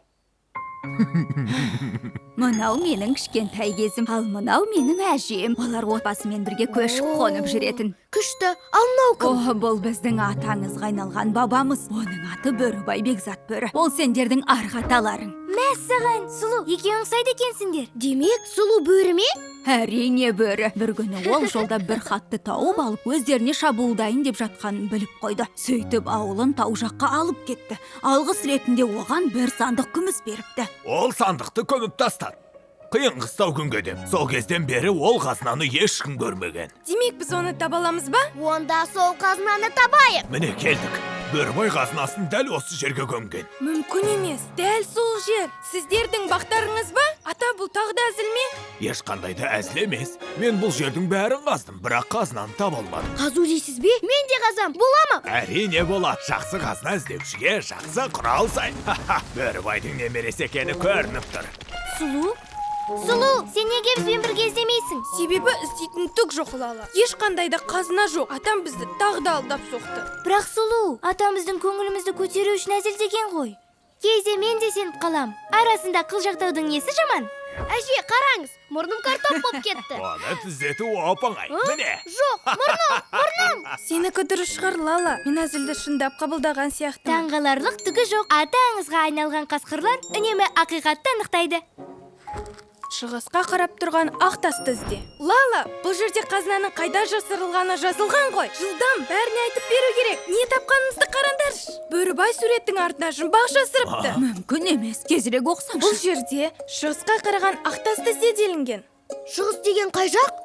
Мынау менің кішкентай кезім, ал мынау менің әжем. Олар отбасымен бірге көшіп қонып жүретін. Күшті, ал мынау кім? О, бұл біздің атаңызға айналған бабамыз. Оның аты Бөрібай Бекзат Бөрі. Ол сендердің арғы аталарың. Мәссаған, Сұлу, екеуің ұқсайды екенсіңдер. Демек, Сұлу бөрі ме? Әрине бөрі. Бір күні ол жолда бір хатты тауып алып, өздеріне шабуылдайын деп жатқанын біліп қойды. Сөйтіп ауылын тау жаққа алып кетті. Алғыс ретінде оған бір сандық күміс беріпті. Ол сандықты көміп тастады. Қиын қыстау күнге деп. Сол кезден бері ол қазынаны ешкім көрмеген. Демек, біз оны таба аламыз ба? Онда сол қазынаны табайық. Міне келдік. Бөрібай қазынасын дәл осы жерге көмген. Мүмкін емес, дәл сол жер. Сіздердің бақтарыңыз ба? Ата, бұл тағы да әзіл ме? Ешқандай да әзіл емес. Мен бұл жердің бәрін қаздым, бірақ қазынаны таба алмадым. Қазу дейсіз бе? Мен де қазам, бола ма? Әрине болады. Жақсы қазына іздеушіге жақсы құрал сай. Бөрібайдың немересі екені көрініп тұр. Сұлу? Сұлу, сен неге бізбен бірге іздемейсің? Себебі іздейтін түк жоқ, Лала. Ешқандай да қазына жоқ. Атам бізді тағы да алдап соқты. Бірақ Сұлу, атам біздің көңілімізді көтеру үшін әзілдеген ғой. Кейде мен де сеніп қалам. Арасында қылжақтаудың несі жаман? Әже, қараңыз, мұрным картоп болып кетті. Оны түзету оп-оңай. Міне. Жоқ, мұрным, мұрным. Сенікі дұрыс шығар, Лала. Мен әзілді шындап қабылдаған сияқтымын. Таңғаларлық түгі жоқ. Аты аңызға айналған қасқырлар үнемі ақиқатты анықтайды. Шығысқа қарап тұрған ақ тасты ізде. Лала, бұл жерде қазынаның қайда жасырылғаны жазылған ғой. Жылдам, бәріне айтып беру керек. Не тапқанымызды қараңдаршы. Бөрібай суреттің артына жұмбақ жасырыпты. Мүмкін емес, тезірек оқысаңшы. Бұл жерде шығысқа қараған ақ тасты ізде делінген. Шығыс деген қай жақ?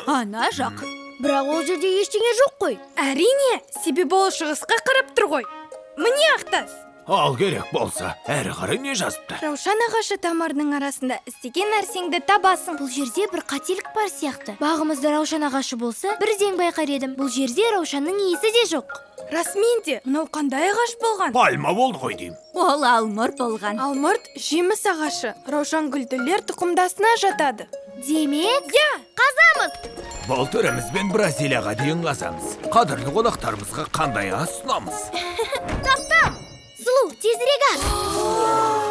Ана жақ. Бірақ ол жерде ештеңе жоқ қой. Әрине, себебі ол шығысқа қарап тұр ғой. Міне ақ тас. Ал керек болса, әрі қарай не жазыпты? Раушан ағашы тамырының арасында іздеген нәрсеңді табасың. Бұл жерде бір қателік бар сияқты. Бағымызда раушан ағашы болса, бірден байқар едім. Бұл жерде раушанның иісі де жоқ. Расымен де, мынау қандай ағаш болған? Пальма болды ғой деймін. Ол алмұрт болған. Алмұрт жеміс ағашы. Раушан гүлділер тұқымдасына жатады. Демек, иә, қазамыз. Бұл түрімізбен Бразилияға дейін қазамыз. Қадірлі қонақтарымызға қандай ас ұсынамыз? Таптым! Сұлу, тезірек аш!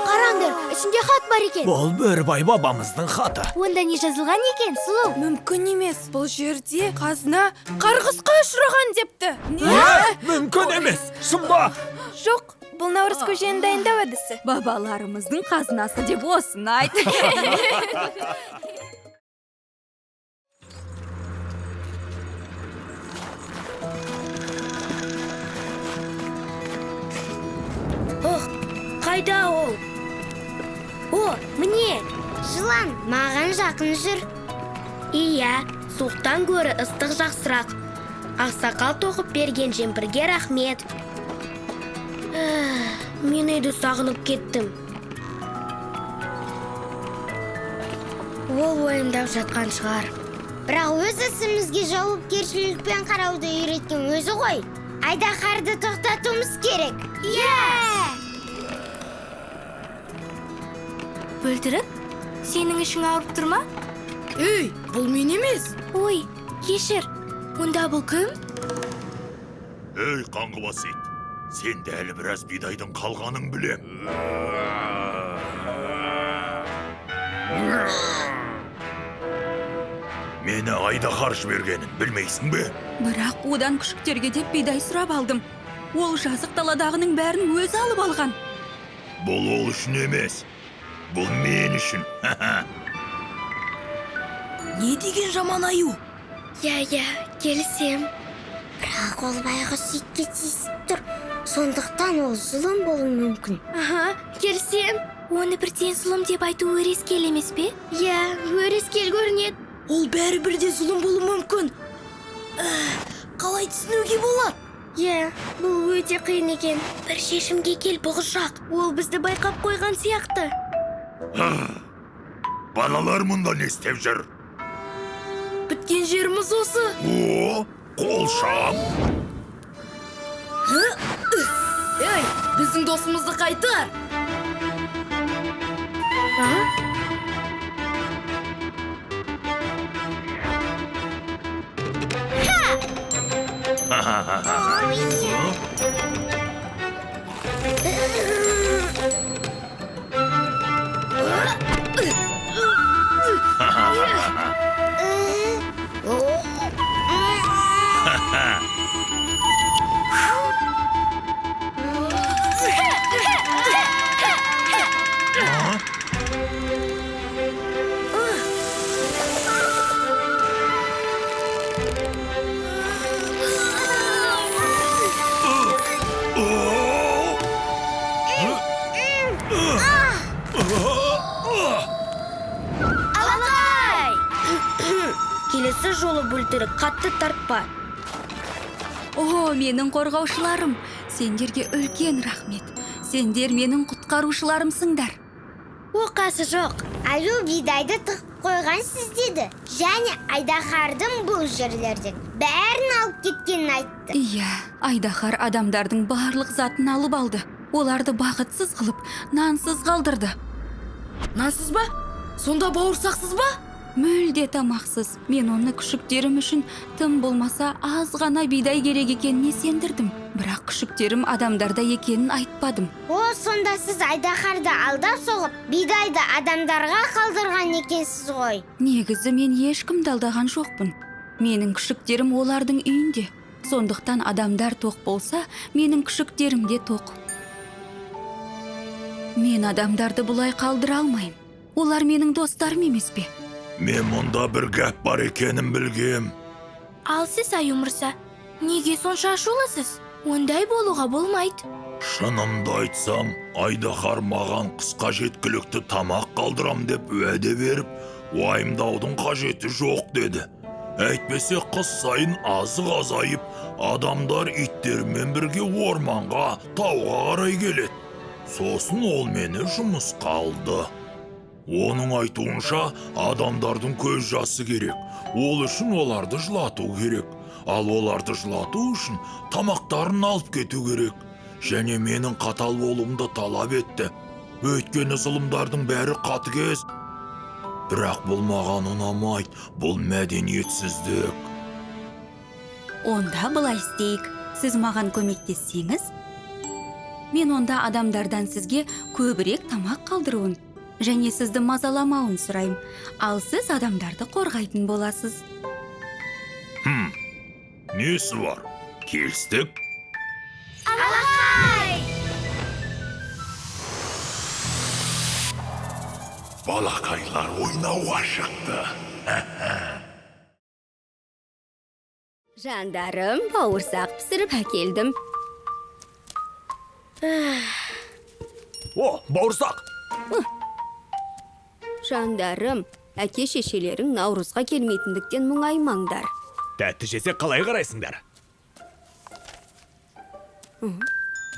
Қараңдар, ішінде хат бар екен. Бұл Бөрібай бабамыздың хаты. Онда не жазылған екен, Сұлу? Мүмкін емес, бұл жерде қазына қарғысқа ұшыраған депті. Не? Мүмкін емес, шын ба? Жоқ, бұл наурыз көжені дайындау әдісі. Бабаларымыздың қазынасы деп осыны айт. Ох, қай Қайда ол? О, міне! Жылан, маған жақын жүр. Иә, суықтан гөрі ыстық жақсырақ. Ақсақал тоқып берген жемпірге рахмет. Мен үйді сағынып кеттім. Ол уайымдап жатқан шығар. Бірақ өз ісімізге жауапкершілікпен қарауды үйреткен өзі ғой. Айдаһарды тоқтатуымыз керек. Иә! Бөлтірік, сенің ішің ауырып тұр ма? Ей, бұл мен емес. Ой, кешір. Онда бұл кім? Ей, қаңғыбас ит. Сенде әлі біраз бидайдың қалғанын білем. Мені айдаһар жібергенін білмейсің бе? Бірақ одан күшіктерге деп бидай сұрап алдым. Ол жазық даладағының бәрін өзі алып алған. Бұл ол үшін емес. Бұл мен үшін. Не деген жаман аю? Иә, келісем. Бірақ ол байғұс итке тиісіп тұр. Сондықтан ол зұлым болуы мүмкін. Аха, келісем. Оны бірден зұлым деп айту өрескел емес пе? Иә, өрескел көрінеді. Ол бәрібір де зұлым болуы мүмкін. Қалай түсінуге болады? Иә, бұл өте қиын екен. Бір шешімге кел, бұғышақ. Ол бізді байқап қойған сияқты. Балалар мұнда не істеп жүр? Біткен жеріміз осы. О, қолшам. Ей, біздің досымызды қайтар. Алақай! Келесі жолы бөлтірік қатты тартпа. О, менің қорғаушыларым, сендерге үлкен рахмет. Сендер менің құтқарушыларымсыңдар. Оқасы жоқ. Аю бидайды тығып қойған сіз деді. Және айдаһардың бұл жерлерден бәрін алып кеткенін айтты. Иә, айдаһар адамдардың барлық затын алып алды. Оларды бақытсыз қылып, нансыз қалдырды. Нансыз ба? Сонда бауырсақсыз ба? Мүлде тамақсыз. Мен оны күшіктерім үшін тым болмаса аз ғана бидай керек екеніне сендірдім. Бірақ күшіктерім адамдарда екенін айтпадым. О, сонда сіз айдаһарды алдап соғып, бидайды адамдарға қалдырған екенсіз ғой. Негізі мен ешкімді алдаған жоқпын. Менің күшіктерім олардың үйінде. Сондықтан адамдар тоқ болса, менің күшіктерім де тоқ. Мен адамдарды бұлай қалдыра алмаймын. Олар менің достарым емес пе? Мен мұнда бір гәп бар екенін білгем. Ал сіз, аю мырза, неге сонша ашулысыз? Ондай болуға болмайды. Шынымды айтсам, айдаһар маған қысқа жеткілікті тамақ қалдырам деп уәде беріп, уайымдаудың қажеті жоқ деді. Әйтпесе қыс сайын азық азайып, адамдар иттермен бірге орманға, тауға қарай келеді. Сосын ол мені жұмысқа алды. Оның айтуынша, адамдардың көз жасы керек. Ол үшін оларды жылату керек. Ал оларды жылату үшін тамақтарын алып кету керек. Және менің қатал болуымды талап етті. Өйткені зұлымдардың бәрі қатыгез. Бірақ бұл маған ұнамайды. Бұл мәдениетсіздік. Онда былай істейік. Сіз маған көмектессеңіз, мен онда адамдардан сізге көбірек тамақ қалдыруын және сізді мазаламауын сұраймын. Ал сіз адамдарды қорғайтын боласыз. Несі бар? Келістік? Алақай! Балақайлар ойнауға шықты. Жандарым, бауырсақ пісіріп әкелдім. О, бауырсақ! Жандарым, әке шешелерің наурызға келмейтіндіктен мұңаймаңдар. Тәтті жесе қалай қарайсыңдар?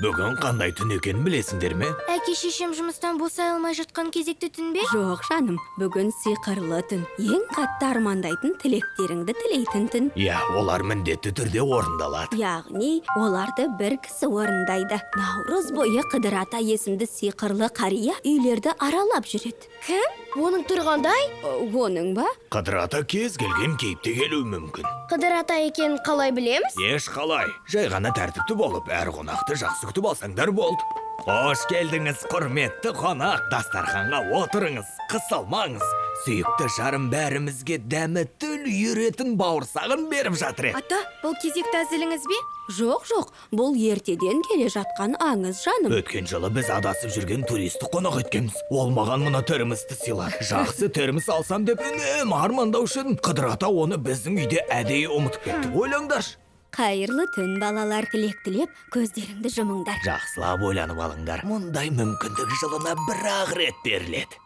Бүгін қандай түн екенін білесіңдер ме? Әке шешем жұмыстан босай алмай жатқан кезекті түн бе? Жоқ, жаным, бүгін сиқырлы түн. Ең қатты армандайтын тілектеріңді тілейтін түн. Иә, олар міндетті түрде орындалады. Яғни, оларды бір кісі орындайды. Наурыз бойы Қыдыр ата есімді сиқырлы қария үйлерді аралап жүреді. Кім? Оның түрі қандай? Оның ба? Қыдыр ата кез келген кейіпте келуі мүмкін. Қыдыр ата екенін қалай білеміз? Еш қалай. Жай ғана тәртіпті болып, әр қонақты жақсы күтіп алсаңдар болды. Қош келдіңіз, құрметті қонақ. Дастарханға отырыңыз, қысылмаңыз. Сүйікті жарым бәрімізге дәмі тіл үйіретін бауырсағын беріп жатыр еді. Ата, бұл кезекті әзіліңіз бе? Жоқ, жоқ, бұл ертеден келе жатқан аңыз, жаным. Өткен жылы біз адасып жүрген туристі қонақ еткенбіз. Ол маған мына термосты сыйлады. Жақсы термос алсам деп үнемі армандаушы едім. Қыдыр ата оны біздің үйде әдейі ұмытып кетті. Ойлаңдаршы. Қайырлы түн, балалар. Тілек тілеп, көздеріңді жұмыңдар. Жақсылап ойланып алыңдар. Мұндай мүмкіндік жылына бір-ақ рет беріледі.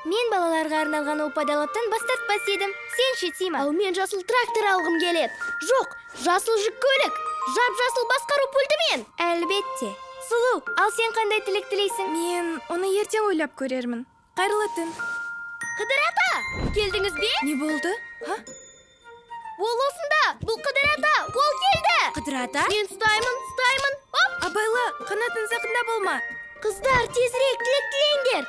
Мен балаларға арналған опа-далаптан бас тартпас едім. Сен ше, Тима? Ал мен жасыл трактор алғым келеді. Жоқ, жасыл жүк көлік. Жап-жасыл басқару пультімен. Әлбетте. Сұлу, ал сен қандай тілек тілейсің? Мен оны ертең ойлап көрермін. Қайырлы түн. Қыдыр ата, келдіңіз бе? Не болды? Ха? Ол осында, бұл Қыдыр ата, ол келді. Қыдыр ата? Мен ұстаймын, ұстаймын. Оп! Абайла, қанатын жақында болма. Қыздар, тезірек тілек тілеңдер.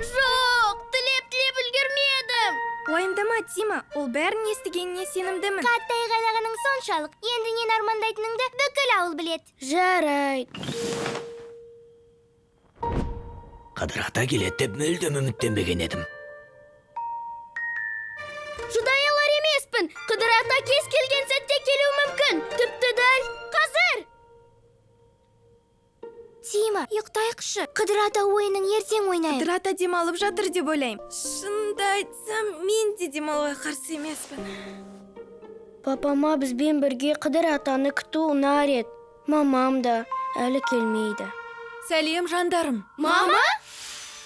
Жоқ, тілеп-тілеп үлгермедім. Уайымдама, Тима, ол бәрін естігеніне сенімдімін. Қатты айғайлағаның соншалық, енді нені армандайтыныңды бүкіл ауыл біледі. Жарайды. Қыдыр ата келеді деп мүлдем үміттенбеген едім. Шыдай алар емеспін. Қыдыр ата кез келген сәтте келуі мүмкін. Тіпті дәл қазір. Тима, ұйықтайықшы. Қыдыр ата ойынын ертең ойнайық. Қыдыр ата демалып жатыр деп ойлаймын. Шынымды айтсам, мен де демалуға қарсы емеспін. Папама бізбен бірге Қыдыр атаны күту ұнар еді. Мамам да әлі келмейді. Сәлем, жандарым. Мама?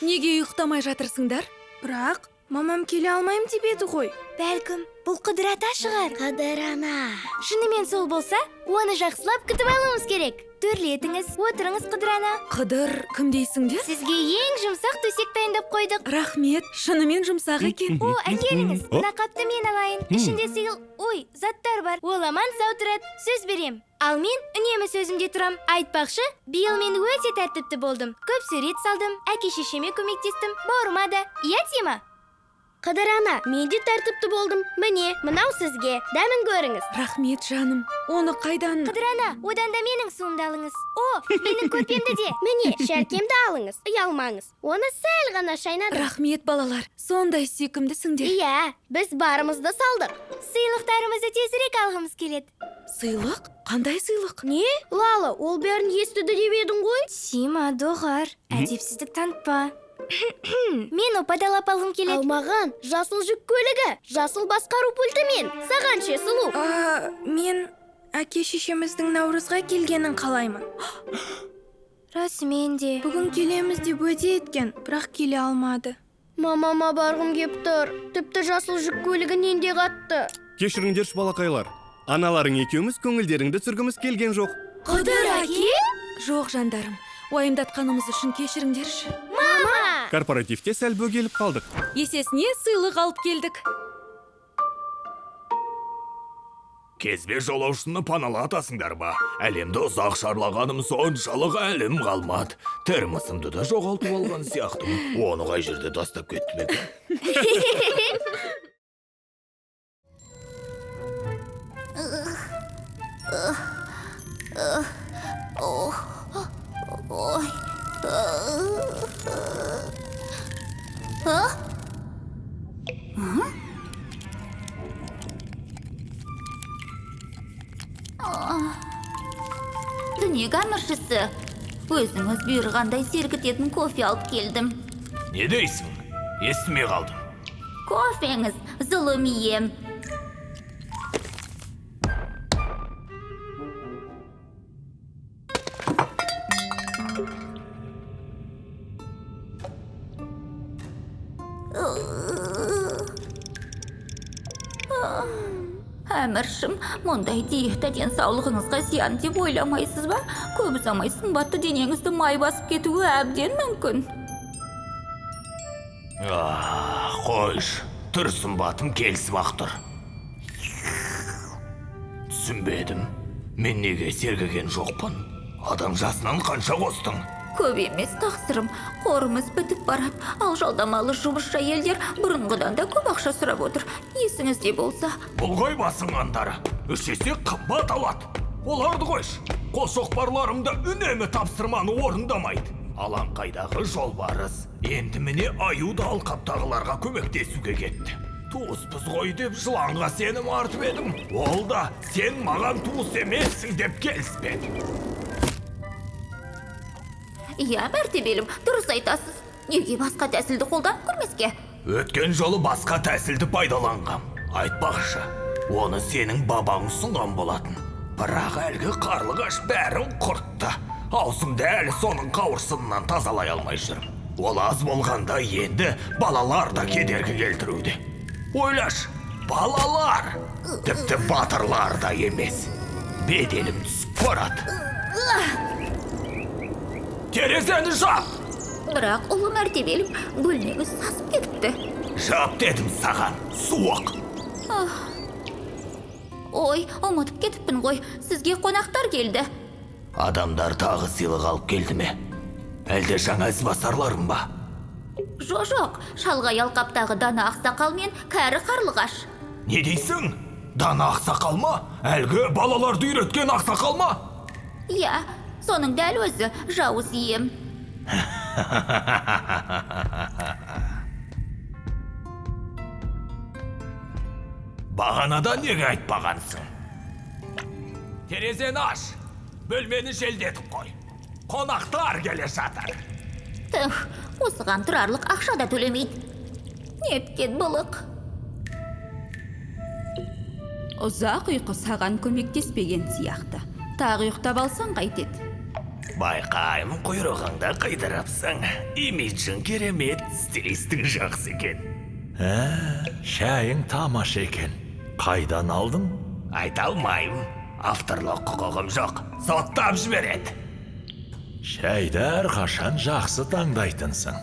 Неге ұйықтамай жатырсыңдар? Бірақ мамам келе алмаймын деп еді ғой. Бәлкім, бұл Қыдыр ата шығар. Қыдыр ана. Шынымен сол болса, оны жақсылап күтіп алуымыз керек. Төрлетіңіз, отырыңыз, Қыдыр ана. Қыдыр кім дейсіңдер? Сізге ең жұмсақ төсек дайындап қойдық. Рахмет, шынымен жұмсақ екен. О, әкеліңіз, мына қапты мен алайын. Ішінде сыйл, ой, заттар бар. Ол аман сау тұрады, сөз берем. Ал мен үнемі сөзімде тұрам. Айтпақшы, биыл мен өте тәртіпті болдым. Көп сурет салдым, әке шешеме көмектестім, бауырыма да. Иә, Тима? Қыдыр ана, мен де тәртіпті болдым. Міне, мынау сізге. Дәмін көріңіз. Рахмет, жаным. Оны қайдан? Қыдыр ана, одан да менің суымды алыңыз. О, менің көрпемді де. Міне, шәркемді алыңыз. Ұялмаңыз. Оны сәл ғана шайнадым. Рахмет, балалар. Сондай сүйкімдісіңдер. Иә, біз барымызды салдық. Сыйлықтарымызды тезірек алғымыз келеді. Сыйлық? Қандай сыйлық? Не? Лала, ол бәрін естіді деп едің ғой? Тима, доғар, әдепсіздік танытпа. Мен опа-далап алғым келеді. Ал маған жасыл жүк көлігі, жасыл басқару пультімен. Саған ше, Сұлу? Мен әке шешеміздің наурызға келгенін қалаймын. Расымен де. Бүгін келеміз деп уәде еткен, бірақ келе алмады. Мамама барғым кеп тұр. Тіпті жасыл жүк көлігінен де қатты. Кешіріңдерші, балақайлар. Аналарың екеуміз көңілдеріңді түсіргіміз келген жоқ. Қыдыр әке? Жоқ, жандарым. Уайымдатқанымыз үшін кешіріңдерші. Мама! Корпоративте сәл бөгеліп қалдық. Есесіне сыйлық алып келдік. Кезбе жолаушыны паналатасыңдар ба? Әлемді ұзақ шарлағаным соншалық әлім қалмады. Термосымды да жоғалтып алған сияқтымын. Оны қай жерде тастап кеттім екен? Ой. Түнек әміршісі, өзіңіз бұйырғандай сергітетін кофе алып келдім. Не дейсің? Естімей қалдым. Кофеңіз, зұлым ием. Әміршім, мұндай диета денсаулығыңызға зиян деп ойламайсыз ба? Көп ұзамай сымбатты денеңізді май басып кетуі әбден мүмкін. Қойш, түр сымбатым келісіп ақ тұр. Түсінбедім, мен неге сергіген жоқпын? Адам жасынан қанша қостың? Көп емес, тақсырым. Қорымыз бітіп барады. Ал жалдамалы жұмысшы әйелдер бұрынғыдан да көп ақша сұрап отыр. Есіңізде болса. Бұл қой басынғандары. 3 есе қымбат алады. Оларды қойш. Қол шоқпарларым да үнемі тапсырманы орындамайды. Алаңқайдағы жолбарыс енді міне аю да алқаптағыларға көмектесуге кетті. Туыспыз ғой деп жыланға сенім артып едім. Ол да сен маған туыс емессің деп келіспеді. Иә, мәртебелім, дұрыс айтасыз. Неге басқа тәсілді қолданып көрмеске? Өткен жолы басқа тәсілді пайдаланғам. Айтпақшы, оны сенің бабаң ұсынған болатын. Бірақ әлгі қарлығаш бәрін құртты. Аузымды әлі соның қауырсынынан тазалай алмай жүрмін. Ол аз болғанда енді балалар да кедергі келтіруде. Ойлаш, балалар! Тіпті батырлар да емес. Беделім түсіп барады. Терезені жап! Бірақ, ұлы мәртебелім, бөлмеңіз сасып кетіпті. Жап дедім саған, суық! Ой, ұмытып кетіппін ғой, сізге қонақтар келді. Адамдар тағы сыйлық алып келді ме? Әлде жаңа ізбасарларым ба? Жоқ, шалғай алқаптағы дана ақсақал мен кәрі қарлығаш. Не дейсің? Дана ақсақал ма? Әлгі балаларды үйреткен ақсақал ма? Иә, соның дәл өзі, жауыз ием. Бағанада неге айтпағансың? Терезені аш, бөлмені желдетіп қой. Қонақтар келе жатыр. Түх, осыған тұрарлық ақша да төлемейді. Неткен былық. Ұзақ ұйқы саған көмектеспеген сияқты. Тағы ұйықтап алсаң қайтеді. Байқаймын, құйрығыңды қидырыпсың. Имиджің керемет, стилистің жақсы екен. Шайың тамаша екен. Қайдан алдың? Айта алмаймын. Авторлық құқығым жоқ. Соттап жібереді. Шайды әрқашан жақсы таңдайтынсың.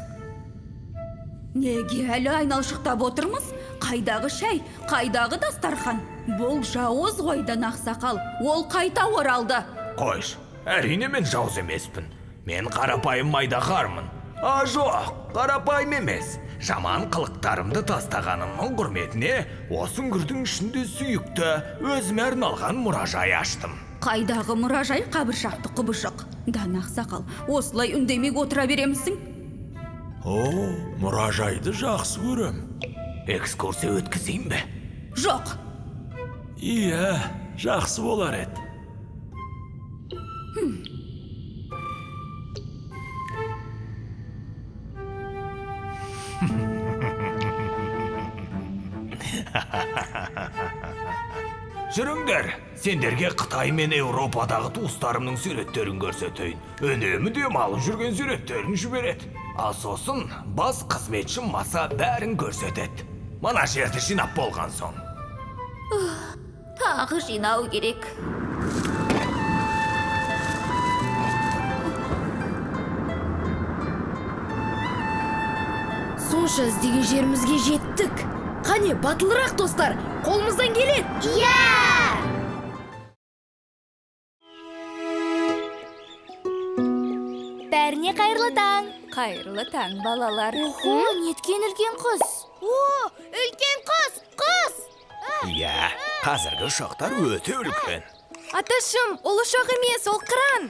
Неге әлі айналшықтап отырмыз? Қайдағы шай, қайдағы дастархан? Бұл жауыз ғой, дана ақсақал. Ол қайта оралды. Қойш, әрине мен жауыз емеспін. Мен қарапайым майдағармын. А жоқ, қарапайым емес. Жаман қылықтарымды тастағанымның құрметіне осы үңгірдің ішінде сүйікті, өзіме арналған мұражай аштым. Қайдағы мұражай, қабыршақты құбыжық? Дана ақсақал, осылай үндемей отыра беремісің? О, мұражайды жақсы көрем. Экскурсия өткізейін бе? Жоқ. Иә, жақсы болар еді. Жүріңдер, сендерге Қытай мен Еуропадағы туыстарымның суреттерін көрсетейін. Үнемі демалып жүрген суреттерін жібереді. Ал сосын бас қызметшім Маса бәрін көрсетеді. Мына жерді жинап болған соң. Тағы жинау керек. Сонша іздеген жерімізге жеттік. Қане, батылырақ достар, қолымыздан келеді. Иә! Бәріне қайырлы таң. Қайырлы таң, балалар. Охо, неткен үлкен құс. О, үлкен құс, құс! Иә, қазіргі ұшақтар өте үлкен. Аташым, ол ұшақ емес, ол қыран.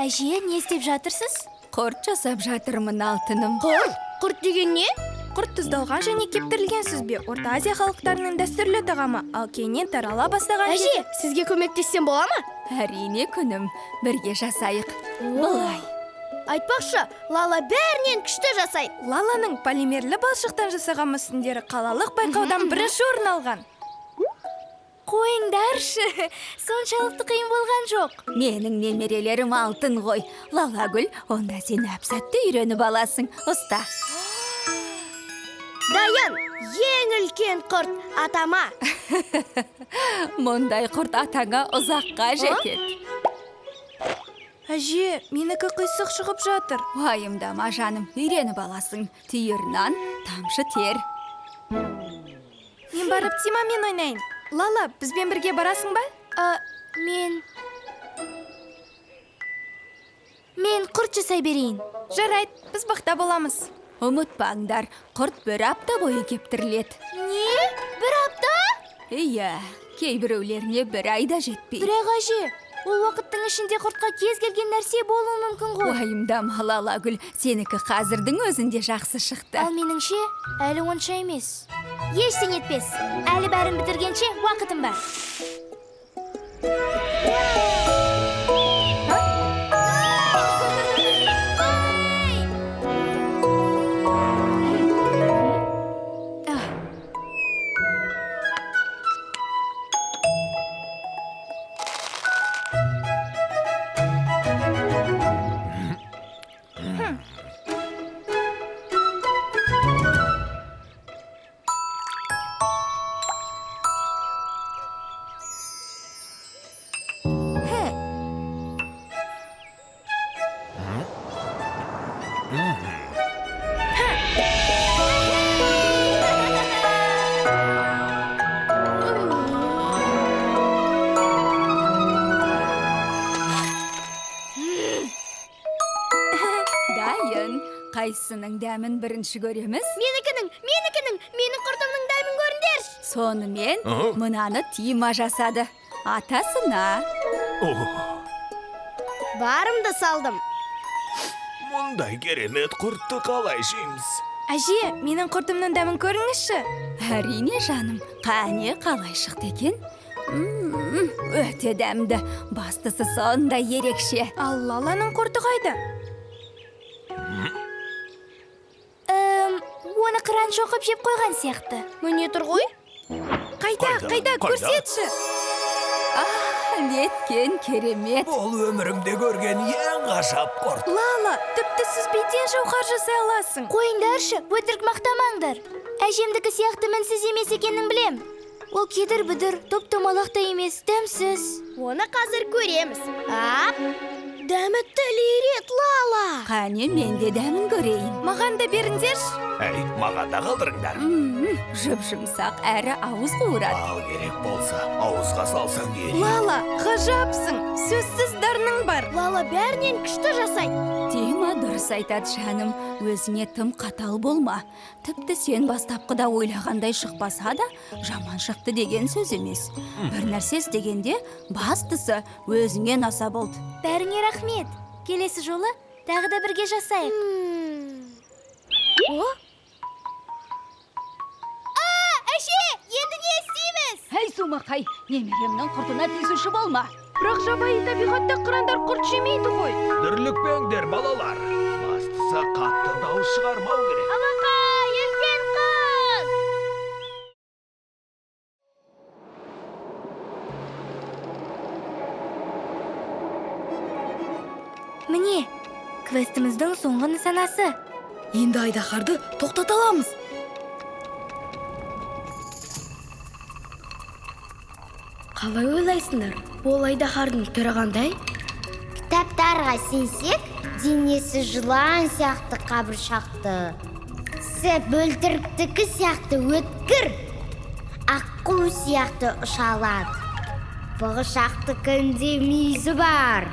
Әже, не істеп жатырсыз? Құрт жасап жатырмын, алтыным. Құрт? Құрт деген не? Құрт тұздалған және кептірілген сүзбе, Орта Азия халықтарының дәстүрлі тағамы, ал кейіннен тарала бастаған. Әже, сізге көмектессем бола ма? Әрине, күнім, бірге жасайық. Былай. Айтпақшы, Лала бәрінен күшті жасайды. Лаланың полимерлі балшықтан жасаған мүсіндері қалалық байқаудан бірінші орын алған. Қойыңдаршы, соншалықты қиын болған жоқ. Менің немерелерім алтын ғой. Лалагүл, онда сен әп-сәтте үйреніп аласың. Ұста. Дайын, ең үлкен құрт атама. Мұндай құрт атаңа ұзаққа жетеді. Әже, менікі қисық шығып жатыр. Уайымдама, жаным, үйреніп аласың. Түйір нан, тамшы тер. Мен барып Тимамен ойнайын. Лала, бізбен бірге барасың ба? Мен құрт жасай берейін. Жарайды, біз бақта боламыз. Ұмытпаңдар, құрт бір апта бойы кептіріледі. Не? Бір апта? Иә, кейбіреулеріне бір айда жетпейді. Бірақ әже, ол уақыттың ішінде құртқа кез келген нәрсе болуы мүмкін ғой. Уайымдама, Лалагүл, сенікі қазірдің өзінде жақсы шықты. Ал меніңше, әлі онша емес. Ештеңе етпес. Әлі бәрін бітіргенше уақытым бар. Дайын, қайсының дәмін бірінші көреміз? Менікінің, менікінің, менің құртымның дәмін көріңдерші. Сонымен мынаны Тима жасады. Атасына. Барымды салдым. Мұндай керемет құртты қалай жейміз? Әже, менің құртымның дәмін көріңізші. Әрине, жаным. Қане, қалай шықты екен? Өте дәмді. Бастысы сондай ерекше. Ал Лаланың құрты қайда? Оны қыран шоқып жеп қойған сияқты. Міне тұр ғой. Қайда, қайда, көрсетші. Неткен керемет. Бұл өмірімде көрген ең ғажап құрт. Лала, тіпті сүзбеден жауһар жасай аласың. Қойыңдаршы, өтірік мақтамаңдар. Әжемдікі сияқты мінсіз емес екенін білем. Ол кедір-бүдір, топ-томалақ та емес, дәмсіз. Оны қазір көреміз. Ап! Дәмі тіл үйрет, Лала. Қане, мен де дәмін көрейін. Маған да беріңдерші. Әй, маған да қалдырыңдар. Жұп-жұмсақ әрі ауыз қуырады. Ал керек болса, ауызға салсаң ериді. Лала, ғажапсың. Сөзсіз дарының бар. Лала бәрінен күшті жасайды. Тима дұрыс айтады, жаным. Өзіңе тым қатал болма. Тіпті сен бастапқыда ойлағандай шықпаса да, жаман шықты деген сөз емес. Бір нәрсе істегенде, бастысы өзіңе наса болды. Бәріңе рахмет. Келесі жолы тағы да бірге жасайық. О? Әже, енді не істейміз? Әй, сумақай, немеремнің құртына тиісуші болма. Бірақ жабайы табиғатта қырандар құрт жемейді ғой. Дүрлікпеңдер, балалар. Бастысы қатты дауыс шығармау керек. Алақай, үлкен қыз! Міне, квестіміздің соңғы нысанасы. Енді айдаһарды тоқтата аламыз. Қалай ойлайсыңдар, ол айдаһардың түрі қандай? Кітаптарға сенсек, денесі жылан сияқты қабыршақты, тісі бөлтіріктікі сияқты өткір, аққу сияқты ұша алады. Бұғышақтікінде мүйізі бар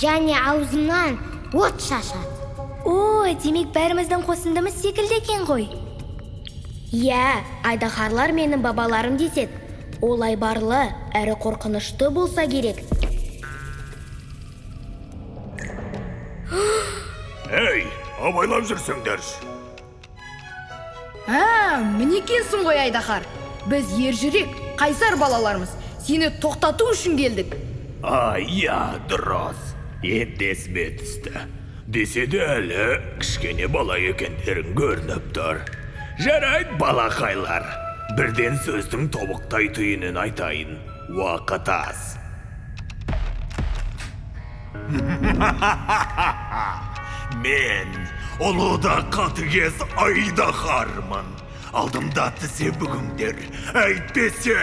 және аузынан от шашады. О, демек бәріміздің қосындымыз секілді екен ғой. Иә, айдаһарлар менің бабаларым деседі. Ол айбарлы, әрі қорқынышты болса керек. Ей, абайлап жүрсеңдерші. Мінекенсің ғой, айдаһар. Біз ержүрек, қайсар балалармыз. Сені тоқтату үшін келдік. Иә, дұрыс. Енді есіме түсті. Десе де әлі кішкене бала екендерің көрініп тұр. Жарайды, балақайлар. Бірден сөздің тобықтай түйінін айтайын. Уақыт аз. Мен ұлы да қатыгез айдаһармын. Алдымда тізе бүгіңдер. Әйтпесе.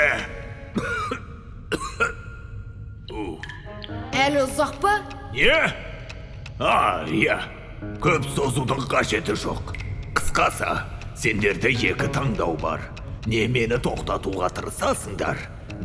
Әлі ұзақ па? Не? А, иә. Көп созудың қажеті жоқ. Қысқасы, сендерде екі таңдау бар. Не мені тоқтатуға тырысасыңдар,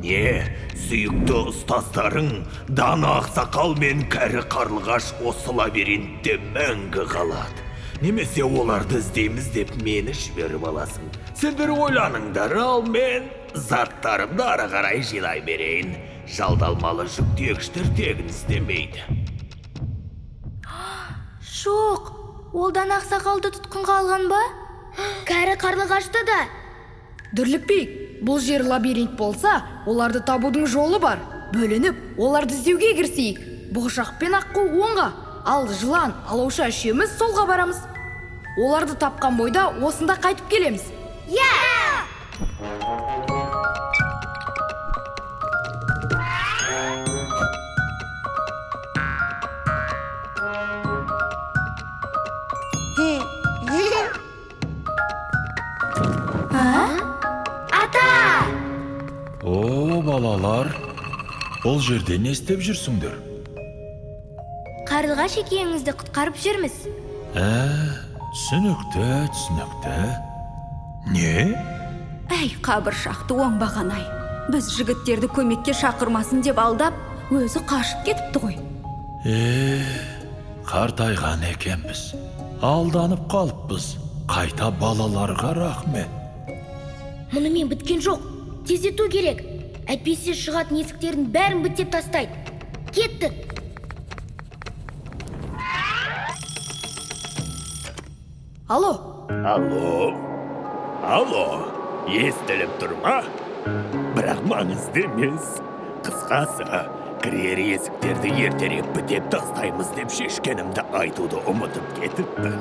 не сүйікті ұстаздарың Дана ақсақал мен кәрі қарлығаш осы лабиринтте мәңгі қалады. Немесе оларды іздейміз деп мені жіберіп аласың. Сендер ойланыңдар, ал мен заттарымды ары қарай жинай берейін. Жалдалмалы жүк тиегіштер тегін істемейді. Жоқ, ол Дана ақсақалды тұтқынға алған ба? Кәрі қарлығашты да. Дүрлікпейік. Бұл жер лабиринт болса, оларды табудың жолы бар. Бөлініп, оларды іздеуге кірісейік. Бұғышақ пен аққу оңға, ал жылан, алауша үшеуміз солға барамыз. Оларды тапқан бойда осында қайтып келеміз. Иә! Ата! О, балалар, бұл жерде не істеп жүрсіңдер? Қарлығаш екеуіңізді құтқарып жүрміз. Түсінікті, түсінікті. Не? Әй, қабыршақты оңбаған-ай. Біз жігіттерді көмекке шақырмасын деп алдап, өзі қашып кетіпті ғой. Қартайған екенбіз. Алданып қалыппыз. Қайта балаларға рахмет. Мұнымен біткен жоқ. Тездету керек. Әйтпесе шығатын есіктердің бәрін бітеп тастайды. Кеттік. Алло. Алло. Алло. Естіліп тұр ма? Бірақ маңызды емес. Қысқасы, кірер есіктерді ертерек бітеп тастаймыз деп шешкенімді айтуды ұмытып кетіппін.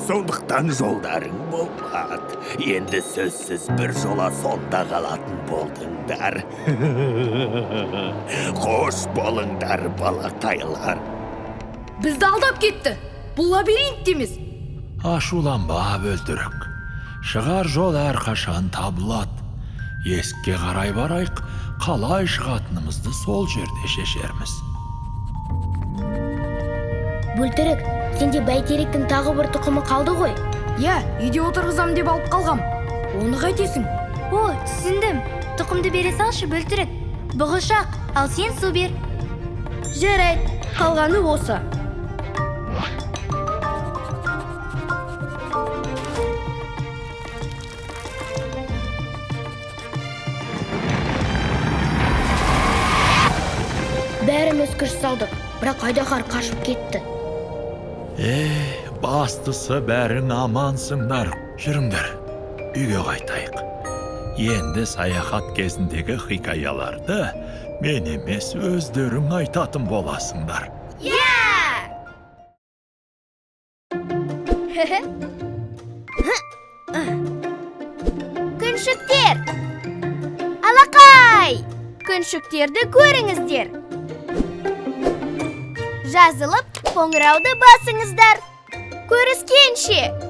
Сондықтан жолдарың болмады. Енді сөзсіз бір жола сонда қалатын болдыңдар. Қош болыңдар, балақайлар. Бізді алдап кетті. Бұл лабиринт емес. Ашуланба, Бөлтірік. Шығар жол әрқашан табылады. Есікке қарай барайық, қалай шығатынымызды сол жерде шешерміз. Бөлтірік, сенде бәйтеректің тағы бір тұқымы қалды ғой? Иә, үйде отырғызам деп алып қалғам. Оны қайтесің? О, түсіндім. Тұқымды бере салшы, Бөлтірік. Бұғышақ, ал сен су бер. Жарайды, қалғаны осы. Бәріміз күш салдық, бірақ айдаһар қашып кетті. Бастысы бәрің амансыңдар. Жүріңдер, үйге қайтайық. Енді саяхат кезіндегі хикаяларды мен емес өздерің айтатын боласыңдар. Иә! Күншіктер! Алақай! Күншіктерді көріңіздер! Жазылып, қоңырауды басыңыздар. Көріскенше!